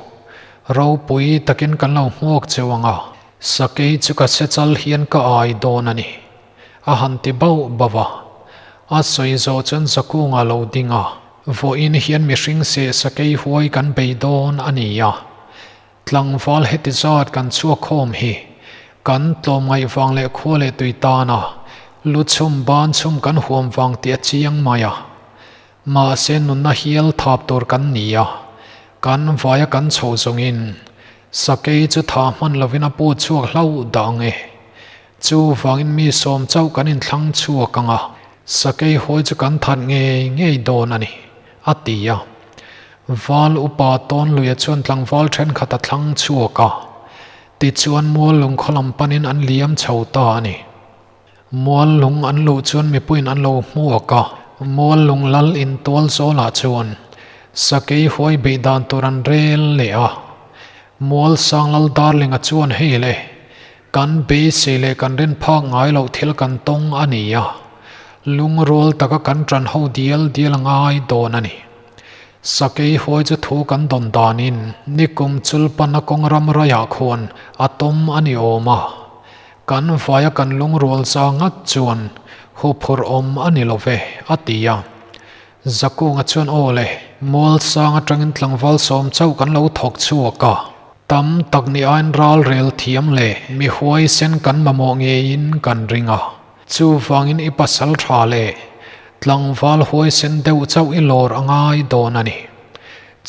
Ropui takin kan lo hmuak cheu ang a, sakei chu ka se chal hian ka ai dawn a ni, a han ti bauh bauh a. A sawi zawh chuan Zakunga lo ding a. Vawiin hian mihring seh sakei huai kan bei dawn a ni a, tlangval heti zat kan chhuak khawm hi kan tlawmngaih vang leh khua leh tui tana lu chhum ban chhum kan huam vang tih a chiang mai a. Mahse nunna hial thap tur kan ni a, kan vaia kan chho zawngin sakei chu tha hman lovin a put chhuak hlauh dah ang e. Chuvangin mi sawm chauh kan inthlang chhuak ang a, sakei hawi chu kan that ngei ngei dawn a ni, a ti a. Val upa Tawnluia chuan tlangval thenkhat a thlang chhuak a, tichuan mual lung khaw lam panin an liam chho ta a ni. Mual lung an luh chuan mipuiin an lo hmuak a, mual lung lal intual zawlah chuan sakei huai beih dan tur an rel leh a. Mual sang lal Darlinga chuan hei le, Kan beisei leh kan rin phak ngai loh thil kan tawng a ni a, lungrual taka kan ṭan ho dial dial a ngai dawn a ni. Sakei huai chu thu kan dawn danin nikum chulpana kawng ram raiah khuan a tawm a ni awm a, kan vaia kan lungrual za ngat chuan huphurh awm a ni lo ve, a ti a. Zakunga chuan aw le, mual sang atangin tlangval sawm chauh kan lo thawk chhuak a, tam tak ni aiin ral rel thiam leh mi huaisen kan mamawh ngeiin kan ring a, chuvangin i pasal tha leh tlangval huaisen deuh chauh i lawr a ngai dawn a ni.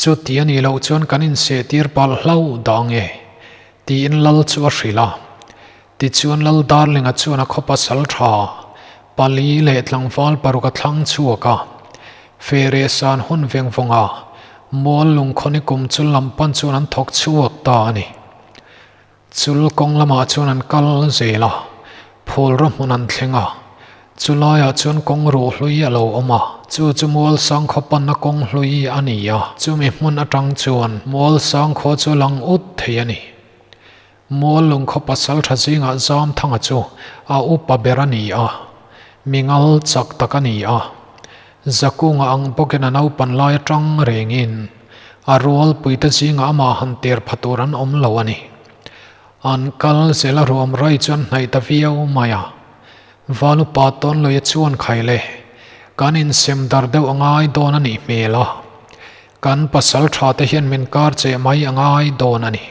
Chuti a nih loh chuan kan insehtir palh hlauh dah nge? tiin lal chu a hrilh a. Tichuan Lal Darlinga chuan a khaw pasal tha pali leh tlangval paruk a thlang chhuak a. Fere san hun veng vawnga mual lungkhawni kum chul lam pan chuan an thawk chhuak ta a ni. Chul kawng lamah chuan an kal zel a, phulraw hmun an thleng a. Chulaiah chuan kawng ruh hlui a lo awm a, chu chu mual sangkhaw panna kawng hlui a ni a. Chumi hmun atang chuan mual sangkhaw chu lang ut thei a ni. Mual lungkhaw pasal tha zingah Zamthanga chu a upa ber a ni a, mi ngal chak tak a ni a. Zakunga ang bawkin a naupan lai atang rengin a rualpuite zingah amah han tir pha tur an awm lo a ni. An kal zel a ruam rai chuan hnaih ta viau mai a. Valupa Tawnluia chuan khai le, kan insem dar deuh a ngai dawn a nih hmel a. Kan pasal tha te hian min kar cheh mai a ngai dawn a ni.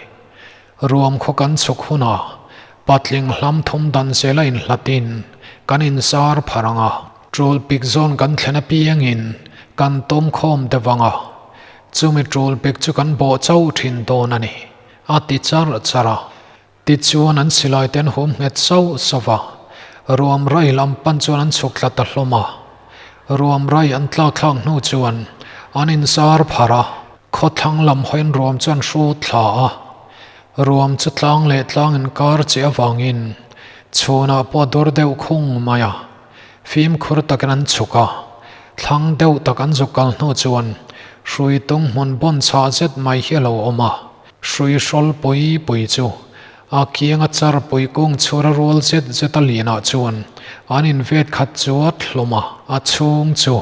Ruam khaw kan chhuk hunah patling hlam thum dan zela inhlatin kan inzar phar ang a. Tul pik zawn kan thlen apiangin kan tawm khawm deuh ang a, chumi tul pik chu kan bawh chauh thin dawn a ni, a ti char char a. Tichuan an silai te an hum nghet sauh sauh va, ruam rai lam pan chuan an chhuk thla ta hlawm a. Ruam rai an tlak thlak hnu chuan an inzar phar a, khawthlang lam hawiin ruam chu an hrut thla a. Ruam chu tlang leh tlang inkar che avangin chhunah pawh a dur deuh khung mai a, fimkhur takin an chhuk a. Thlang deuh tak an zuk kal hnu chuan hrui tung hmun bawn chhah zet mai hi a lo awm a. Hrui hrawl pui pui chu a kianga char pui kung chhura rual zet zet a lianah chuan an invet khat chuat hlawm a, a chhung chu.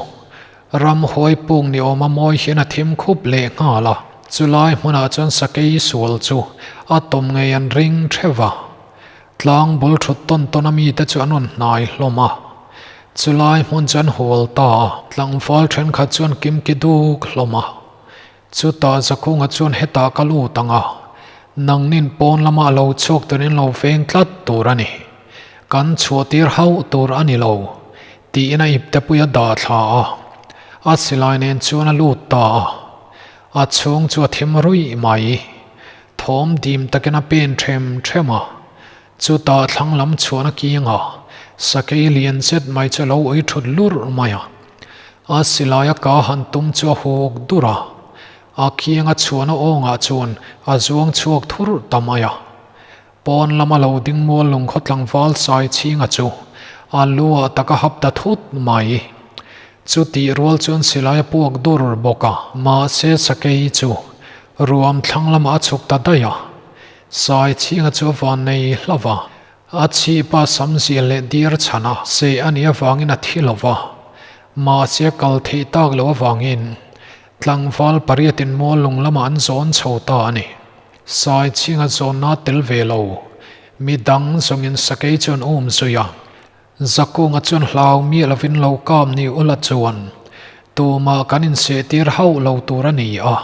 Ramhuai puk ni awma mawi hian a thim khup leh nghal a, chulai hmunah chuan sakei sual chu a tawm ngei an ring theuh va. Tlang bul thut tawn tawn a mite chu an rawn hnai hlawm a, chulai hmun chu an hual ta a, tlangval thenkhat chuan kimki duk hlawm a. Chutah Zakunga chuan hetah ka lut ang a, nangnin pawn lama a lo chhuak turin lo veng tlat tur a ni. Kan chhuahtir hauh tur a ni lo, tiin a iptepui a dah thla a. A silai nen chuan a lut ta a. A chhung chu a thim ruih mai. Thawm dim takin a pen ṭhem ṭhem a. Chutah thlang lam chhuahna kianga sakei lian zet mai chu a lo ui thut lurh mai a. A silaia ka han tum chu a huk dur a, a kianga chhuahna awngah chuan a zuang chhuak thurh ta mai a. Pawn lama lo ding mual lungkhaw tlangval sai chhinga chu a lu ah tak a hap ta thut mai. Chutih rual chuan silai a puak dur bawk a, mahse sakei chu ruam thlang lamah a chhuk ta daih a. Sai chhinga chu a van nei hlauh a, a chhipa samzia leh dir chhan a seh a nih avangin a thi lo va, mahse kal theih tak loh avangin tlangval pariatin mual lung lamah an zawn chho ta a ni. Sai chhinga zawnna tel ve lo, mi dang zawngin sakei chu an um zui a, Zakunga chuan hlau miah lovin lo kap ni ula chuan tumah kan insehtir hauh lo tur a ni a.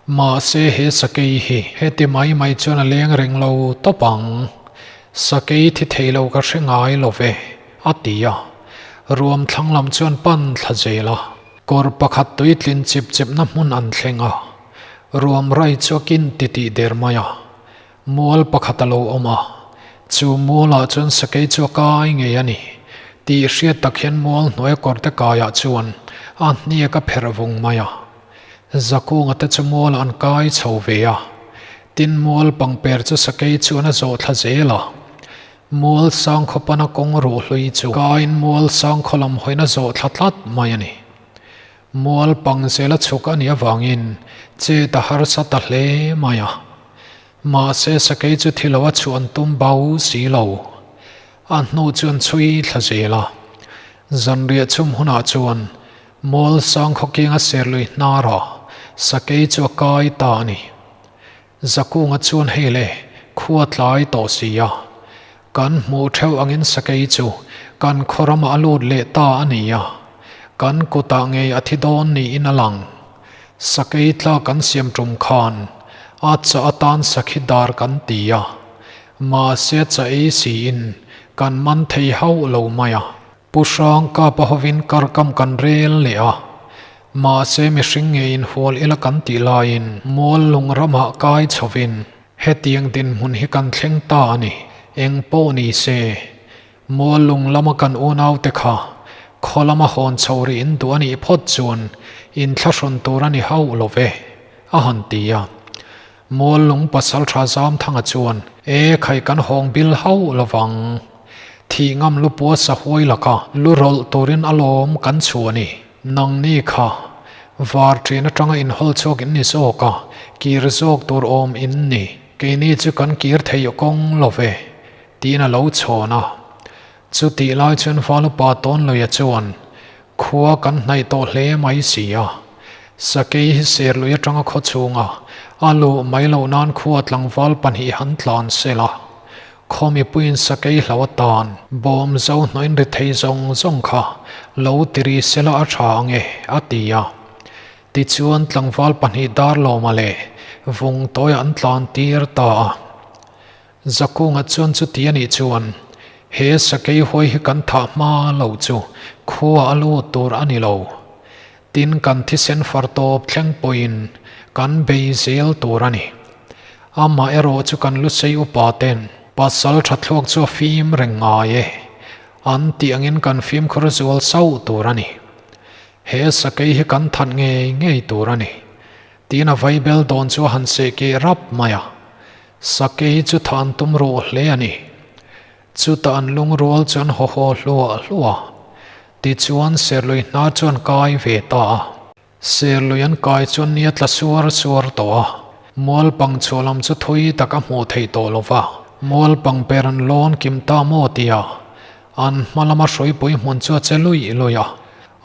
Mahse he sakei hi heti mai mai chuan a leng reng lo tawp ang. Sakei thi thei lo ka hre ngai lo ve, a ti a. Ruam thlang lam chuan pan thla zel a. Kawr pakhat tui tlin chip chepna hmun an thleng a. Ruam rai chu a kin titih der mai a. Mual pakhat a lo awm a, chu mualah chuan sakei chu a kai ngei a ni tih hriat tak hian mual hnuaia kawrte kaiah chuan a hniak a pherh vung mai a. Zakunga te chu mualah an kai chho ve a, tin mual pangper chu sakei chuan a zawh thla zel a. Mual sangkhaw pana kawng ruh hlui chu kaiin mual sangkhaw lam hawiin a zawh thla tlat mai a ni. Mual pang zela chhuk a nih avangin chet a harsa ta hle mai a. Mahse sakei chu thi lo a chhuah an tum bau si lo. A hnu chu an chhui thla zel a. Zanriah chhum hunah chuan mual sang khawkianga serlui hnara sakei chu a kai ta a ni. Zakunga chuan hei le khua tlai tawh si a, kan hmuh theuh angin sakei chu kan khaw ramah a lut leh ta a ni a, kan kutah ngei a thi dawn niin a lang. Sakei tla kan siam tum khan a chah atan sakhi dar kan ti a, mahse cha ei siin kan man thei hauh lo mai a. Pu Hrang Kapa hovin kar kam kan rel leh a, mahse mihring nge inhual ila kan tih laiin mual lung ramah kai chhovin hetiang dinhmun hi kan thleng ta a ni. Eng pawh ni se, mual lung lama kan unaute kha khaw lama hawn chho rih in duh a nih phawt chuan inthlahrun tur a ni hauh lo ve, a han ti a. Mual lung pasal tha zam thanga chuan, E khai kan hawng bil hauh lo vang. Thih ngam lu pua sahuai laka lu rawlh turin a lawm kan chhuah a ni. Nangni kha var ṭin aṭanga inhawl chhuak in ni zawk a, kir zawk tur awm in ni. Keini chu kan kir theih kawng lo ve, tiin a lo chhawn a. Chutih lai chuan Valupa Tawnluia chuan khua kan hnaih tawh hle mai si a. Sakei hi Serlui atanga khaw chhunga a luh mai loh nan khua tlangval pahnih han tlan sel a. Khaw mipuiin sakei hlo atan bawm zo hnawhin ri thei zawng zawng kha lo ti ri sela a tha ang e, a ti a. Tichuan tlangval pahnih Darlawma leh Vungtawia an tlan tir ta a. Zakunga chuan chuti a nih chuan he sakei huai hi kan thah hma lo chu khua a lut tur a ni lo. Tin kan thisen far tawp thleng pawhin kan bei zel tur a ni. Amah erawh chu kan lusei upa ten pasal tha thluak chu a fim reng ngai e. An tih angin kan fimkhur zual sauh tur a ni. He sakei hi kan that ngei ngei tur a ni. Tiin a vaibel dawn chu a han seh keh rap mai a. Sakei chu tha an tum ruh hle a ni. Chutah an lungrual chu an haw haw hluah hluah a. Tichuan Serlui hnar chu an kai ve ta a. Serlui an kai chuan ni a tla suar suar tawh a. Mual pang chhuah lam chu thui tak a hmuh theih tawh lo va. Mual pang per an lawn kim ta maw tia an hma lama hruaipui hmun chu a che luih luih a.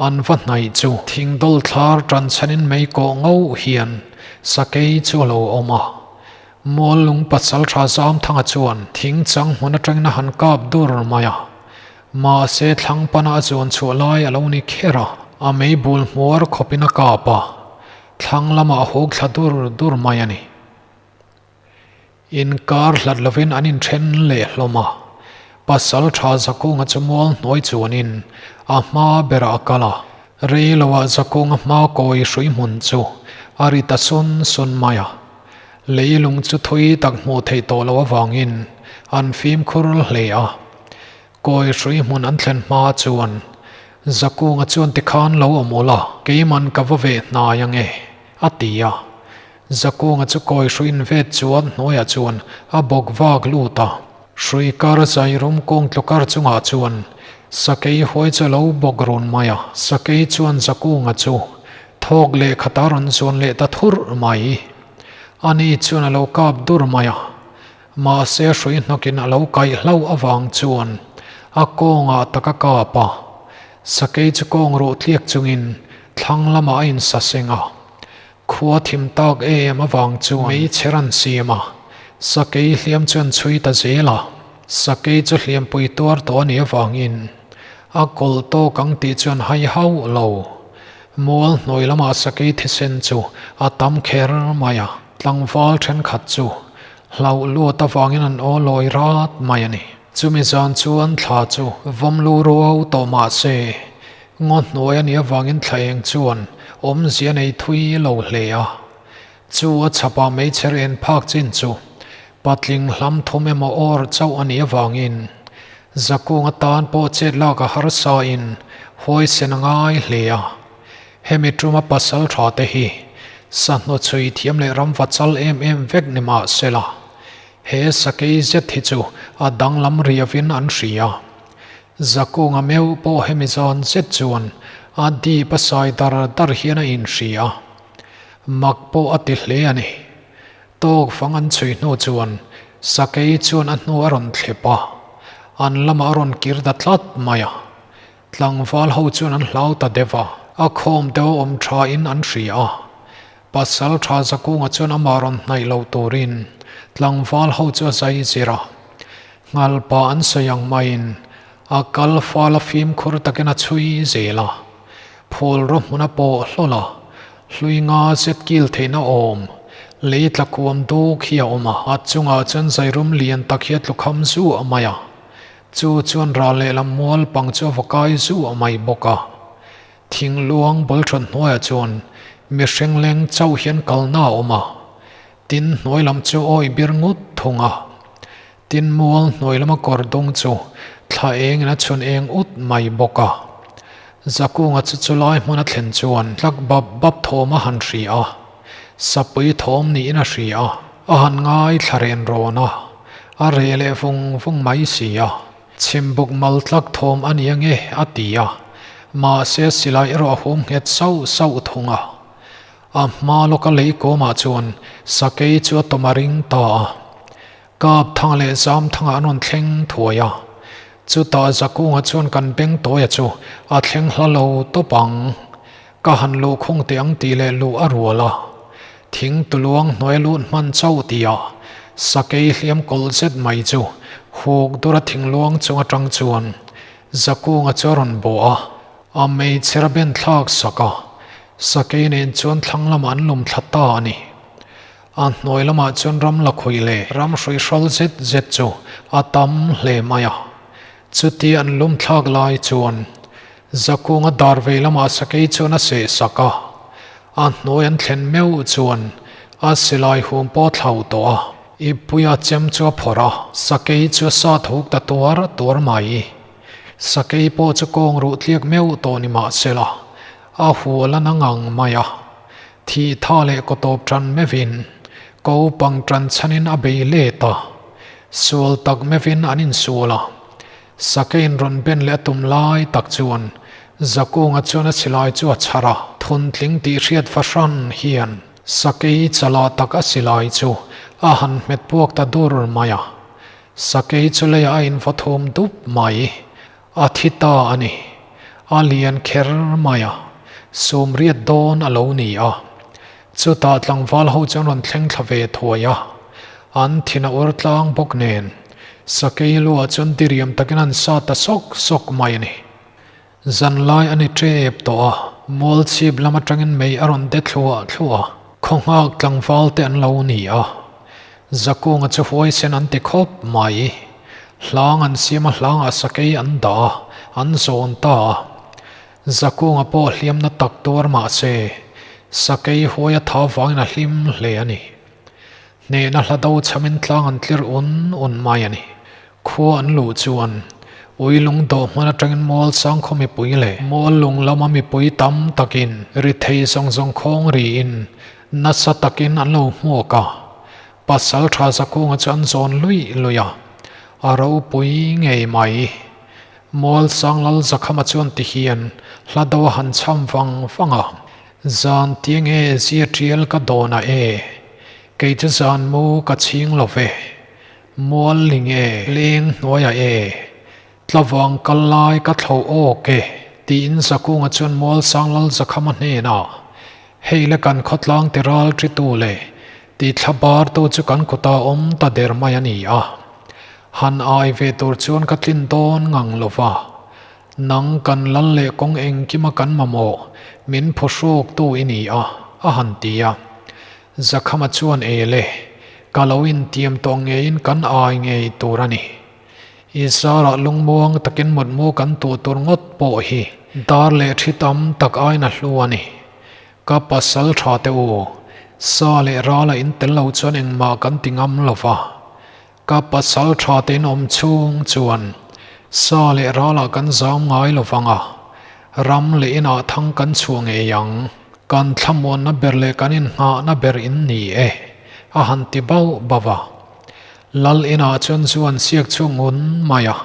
An va hnaih chu thing dawl thlar tan chhanin mei kawh ngo hian sakei chu a lo awm a. Mual lung pasal tha Zamthanga chuan thing chang hmun atangin a han kap dur mai a. Mahse thlang pana a zuan chhuah lai a lo ni kher a, a mei bul hmuar khawpin a kap a, thlang lamah a huk thla dur dur mai a ni. Inkar hlat lovin an inthen leh hlawm a, pasal tha Zakunga chu mual hnuai chuanin a hma berah a kal a, rei loah Zakunga hma kawi hrui hmun chu a ri ta sun sun mai a. Leilung chu thui tak hmuh theih tawh loh avangin an fimkhur hle a. Kawi hrui hmun an thlen hma chuan Zakunga chuan tikhan lo awm ula, keiman ka va veh hnai ange, a ti a. Zakunga chu kawi hruiin vet chuan hnuaiah chuan a bawk vak lut a. Hrui kar zai rum kung tlu kar chungah chuan sakei huai chu a lo bawk run mai a. Sakei chuan Zakunga chu thawk leh khata rawn zuan leh ta thurh mai. Ani chuan a lo kap dur mai a. Mahse hrui hnawkin a lo kaih hlauh avang chuan a kawngah tak a kap a. Sakei chu kawng ruh tliak chungin thlang lamah a insaseng a. Khua thim tak em avang chuan meichher an siam a, sakei hliam chu an chhui ta zel a. Sakei chu hliampui tuar tawh a nih avangin a kawlh tawk ang tih chu an hai hauh lo. Mual hnuai lamah sakei thisen chu a tam kher mai a, tlangval thenkhat chu hlauh luat avangin an aw lawi rat mai a ni. Chumi zan chuan thla chu vawm lu ruau tawh mah se, Ngaw hnuai a nih avangin thla eng chuan awmzia nei thui lo hle a. Chu a chhapah meichher en phak chin chu patling hlam thum emaw awr chauh a nih avangin zakung atan pawh chet lak a harsa in huaisen a ngai hle a. Hemi tuma pasal tha te hi sahnu chhui thiam leh ramva chal em em vek ni mah sela he sakei zet hi chu a danglam riavin an hria. Zakunga meuh pawh hemi zan zet chuan a dip a sai dar dar hian a inhri a, mak pawh a ti hle a ni. Tawk fang an chhui hnu chuan sakei chuan a hnu a rawn thlep a, an lamah a rawn kir ta tlat mai a. Tlangval ho chuan an hlau ta deuh a, a khawm deuh a awm tha in an hri a. Pasal tha Zakunga chuan amah rawn hnaih lo turin tlangval ho chu a zai zir a. Nghalpa an sawi ang maiin a kal fal a fimkhur takin a chhui zel a, phul rawh hmun a pawh hlawl a, hlui nga zet kil theihna awm, lei tla kuam duk hi a awm a, a chungah chuan zairum lian tak hi a tlu kham zuah mai a, chu chuan ral lehlam mual pang chu a va kai zuah mai bawk a. Thing luang bul that hnuaiah chuan mihring leng chauh hian kalna a awm a, tin hnuai lam chu awi bir ngut thung a. Tin mual hnuai lama kawr dung chu thla engin a chhun eng ut mai bawk a. Zakunga chu chulai hmun a thlen chuan tlak bap bap thawm a han hri a, sapui thawm niin a hri a, a han ngaithla ren rawn a, a reh leh vung vung mai si a. Chhimbuk mal tlak thawm a ni ange a ti a, mahse silai erawh a hum nghet sauh sauh thung a. A hma lawka lei kawmah chuan sakei chu a tawm a ring ta a. Kap thang leh zam thangah an rawn thleng thuai a. Chutah Zakunga chuan kan beng tawia chu a thleng hla lo tawp ang. Ka han luh khung teh ang tih leh luh a rual a. Thing tuluang hnuai lut hman chauh tihah sakei hliam kawlh zet mai chu huk dura thingluang chung atang chuan Zakunga chu a rawn bawh a. A meichher a ben thlak sak a, sakei nen chuan thlang lamah an lum thla ta a ni. A hnuai lamah chuan ram la khuih leh ram hrui hrawl zet zet chu a tam hle mai a. Chuti an lum thlak lai chuan Zakunga dar vei lamah sakei chuan a seh sak a, a hnuai an thlen meuh chuan a silai hum pawh a thlauh tawh a. Ipuia chem chu a phawrh a, sakei chu a sat huk ta tuar tuar mai. Sakei pawh chu kawng ruh tliak meuh tawh ni mah sela, a hual a na ngang mai a. Thih tha leh kaw tawp tan meuhin ko pang tan chhanin a bei let a. Sual tak meuhin an insual a. Sakeiin rawn ben leh a tum lai tak chuan Zakunga chuan a silai chu a chhar a. Thuntling tih hriat fahran hian sakei chalah tak a silai chu a han hmet puak ta dur mai a. Sakei chu leiah a invaw thum dup mai. A thi ta a ni. A lian kher mai a, sawmriat dawn a lo ni a. Chutah tlangval ho chuan rawn thleng thla ve thuai a, an thin a ur tlang bawk nen, sakei luah chuan diriam takin an sa ta sawk sawk mai a ni. Zanlai a ni tep tawh a, mual chhip lam atangin mei a rawn de thluah thluah a, khaw nghak tlangval te an lo ni a. Zakunga chu huaisen an ti khawp mai. Hlang an siam a hlangah sakei an dah a, an zawn ta a. Zakunga pawh hliamna tak tuar mah se, sakei huai a tha vangin a hlim hle a ni. Hnehna hla do chhamin tlang an tlir un un mai a ni. Khua an luh chuan ui lung dawh hman atangin mual sang khaw mipui leh mual lung lama mipui tam takin ri thei zawng zawng khawng riin nasa takin an lo hmuak a. Pasal tha Zakunga chu an zawn luih luih a, a ropui ngei mai. Mual sang lal Zakhama chuan ti hian hla do a han cham vang vang a, Zan tiang e zia tial ka dawn a e, kei chu zan mu ka chhing lo ve. Mual ling e, leng hnuaiah e, tlavang kal lai ka thlo awk e, tiin Zakunga chuan Mualsang Lal Zakhama hnenah, Hei le kan khawtlang ti ral ṭitu le ti thla bartu chu kan kutah awm ta der mai a ni a, han ai ve tur chuan ka tlin dawn ngang lo va, nang kan lal leh kawng engkima kan mamawh min phuhruktu i ni a, a han ti a. Zakhama chuan e le, ka lo intiam tawh ngeiin kan ai ngei tur a ni. I zarah lungmuang takin mutmu kan tuh tur ngawt pawh hi dar leh thi tam tak aiin a hlu a ni. Ka pasal tha te u, sa leh rala in tel lo chuan engmah kan ti ngam lo va. Ka pasal tha te in awm chhung chuan sa leh ralah kan zam ngai lo vang a, ram leh inah thang kan chhuah ngei ang. Kan thlamuanna ber leh kan inngahna ber in ni e, a han ti bauh bauh a. Lal inah chuan zu an siak chhung ngun mai a,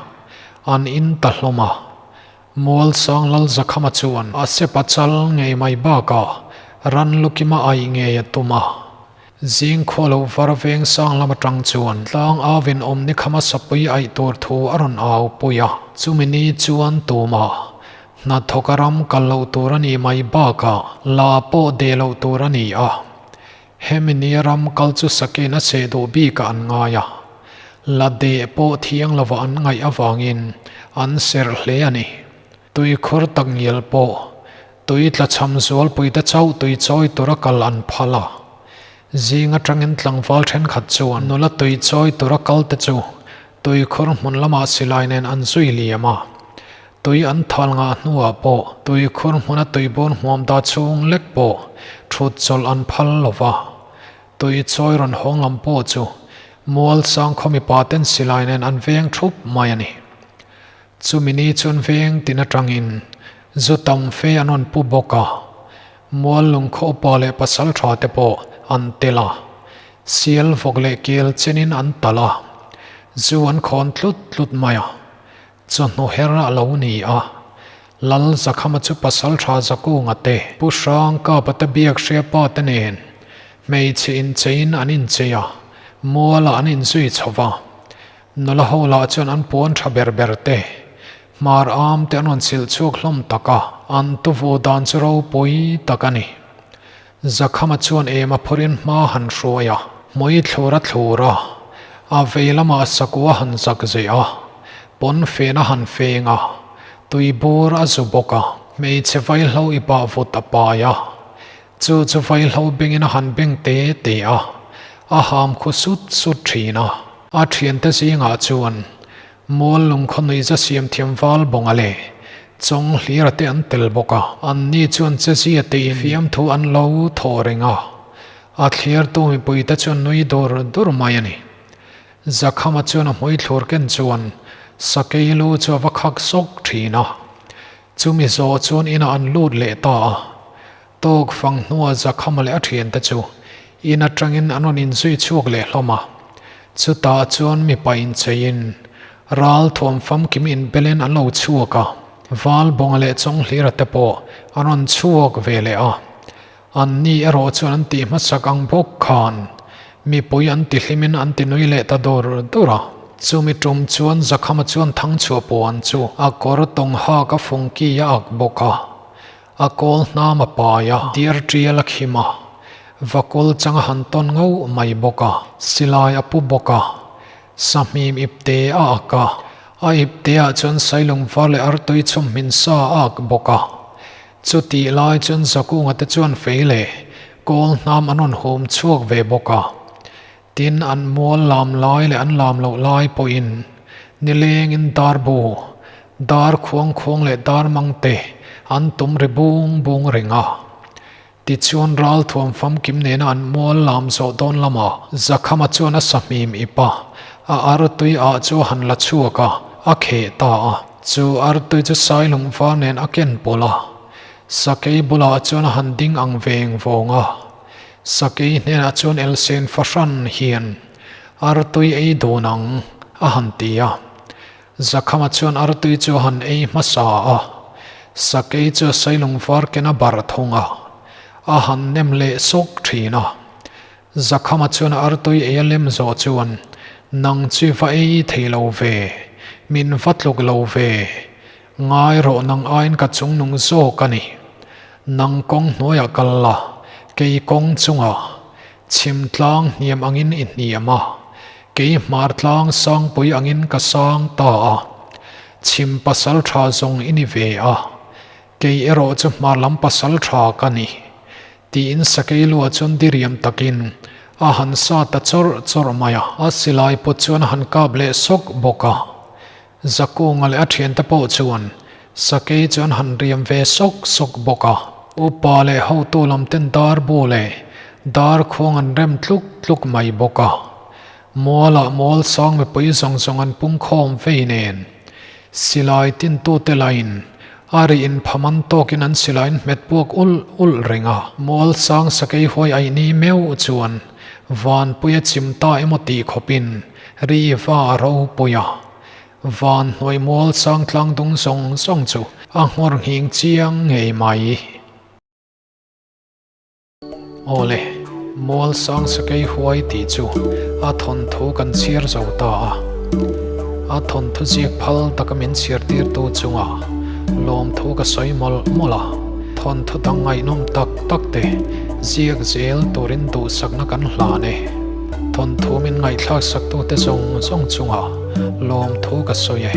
an in ta hlawm a. Mualsang Lal Zakhama chuan a sepa chal ngei mai bakah ran lukima aih ngei a tum a. Zing khua loh var veng sang lam atang chuan tlang avin awm ni khama sapui aih tur thu a rawn au pui a. Chumi ni chuan tumah hnathawk a ram kal loh tur a nih mai bakah la pawh deh loh tur a ni a. Hemi ni ram kal chu sakin a seh duh bikah an ngai a. La deh pawh thiang lovah an ngaih avangin an serh hle a ni. Tuikhur tak ngial pawh tui tlachham zualpuite chauh tui chawi tura kal an phal a. Zing atangin tlangval thenkhat chuan nula tui chawi tura kalte chu tuikhur hmun lamah silai nen an zui liam a. Tui an thal ngah hnuah pawh tuikhur hmuna tuibur hmuam dah chhung lek pawh thut chawlh an phal lo va. Tui chawi rawn hawng lam pawh chu mual sang khaw mipa ten silai nen an veng thup mai a ni. Chumi ni chuan veng tin atangin zu tam fe an rawn pu bawk a, mual lungkhaw upa leh pasal tha te pawh an tel a, sial vawk leh kel chenin an talh a, zu an khawn tlut tlut mai a. Chawhnu her a lo ni a, Lal Zakhama chu pasal tha Zakunga te, Pu Hrang Kapa te biak hria pa te nen hmeichhe incheiin an inchei a, mualah an inzui chho va. Nula ho lah chuan an puan tha ber ber te, hmar am te an rawn silh chhuak hlawm tak a, an tuvu dan chu ropui tak a ni. Zakhama chuan em a phawrhin hma han hruai a, hmui thlur a thlur a, a vei lamah sakua han zak zeh a, pawn fen a han feng a, tui bur a zu bawk a, hmeichhe vaihlo i pah vut a pai a, chu chu vaihlo bengin a han beng te te a, a ham khu sut sut thin a. A thiante zingah chuan Mual lungkhaw nuihza siam thiam val bawnga leh chawng hlira te an tel bawk a, anni chuan chezia te in fiamthu an lo thaw reng a, a thliartu mipui te chuan nui dur dur mai a ni. Zakhama chuan a hmui thlur ken chuan sakei lu chu a va khak sawk thin a, chumi zawh chuan inah an lut leh ta a, tawk fang hnua Zakhama leh a thiante chu in atangin an rawn inzui chhuak leh hlawm a, chutah chuan mipa incheiin ral thuam famkim inbelin an lo chhuak a, Valbawnga leh Chawnghlira te pawh an rawn chhuak ve leh a, anni erawh chuan an tih hmasak ang bawk khan mipui an tihlimin an tinui leh ta dur dur a. Chumi tum chuan Zakhama chuan thangchhuah puan chu a kawr tawng hak a fungki a ak bawk a, a kawl hnam a pai a, diar tial a khim a, vakul chang a han tawn ngauh mai bawk a, silai a pu bawk a, sahmim ipte a ak a, a ipte ah chuan sailung var leh artui chhum hmin sa a ak bawk a. Chutih lai chuan Zakunga te chuan fei leh kawl hnam an rawn hum chhuak ve bawk a. Tin, an mual lam lai leh an lam loh lai pawhin nilengin dar bu, dar khuang khuang leh dar mang te an tum ri bung bung reng a. Tichuan ralthuam famkim nena an mual lam zawh dawn lamah Zakhama chuan a sahmim ip a, a artui ah chu a han la chhuak a, a kheh ta a. Chu artui chu sailung var nen a ken pawlh a, sakei bulah chuan a han ding ang veng vawng a. Sakei hnenah chuan Elsen fahran hian artui ei dun ang a han ti a. Zakhama chuan artui chu a han ei hmasa a, sakei chu a sailung var ken a barh thung a, a han nem leh sawk thin a. Zakhama chuan artui ei a lem zawh chuan, Nang chu va ei thei lo ve, min va tluk lo ve, Ngai rawh nang aiin ka chungnung zawk a ni. Nang kawng hnuaiah kal la, kei kawng chungah. Chhim tlang hniam angin i hniam a, kei hmar tlang sangpui angin ka sang ta a. Chhim pasal tha zawng i ni ve a, kei erawh chu hmar lam pasal tha ka ni. Tiin sakei luah chuan diriam takin a han sa ta chawrh chawrh mai a. A silai pawt chuan a han kap leh sawk bawk a. Zakunga leh a thiante pawh chuan sakei chu an han riam ve sawk sawk bawk a. Upa leh hotu lam ten dar bu leh dar khuang an rem tluk tluk mai bawk a. Mualah mual sang mipui zawng zawng an pung khawm vei nen silai tintute lain a ri inphaman tawkin an silai in hmet puak ulh ulh reng a. Mual sang sakei huai aihni meuh chuan vanpui a chim ta emaw tih khawpin Ri va a ropui a, van hnuai mual sang tlang dung zawng zawng chu a nghawr nghing chiang ngei mai. Awle, mual sang sakei huai tih chu a thawnthu kan chhiar zo ta a. A thawnthu ziak phal taka min chhiar tirtu chunga lawmthu ka sawi mawlh mawlh a, thawnthu dang ngaihnawm tak tak te ziak zel turin duhsakna kan hlan e. Thawnthu min ngaihthlak saktute zawng zawng chungah lawmthu ka sawi e.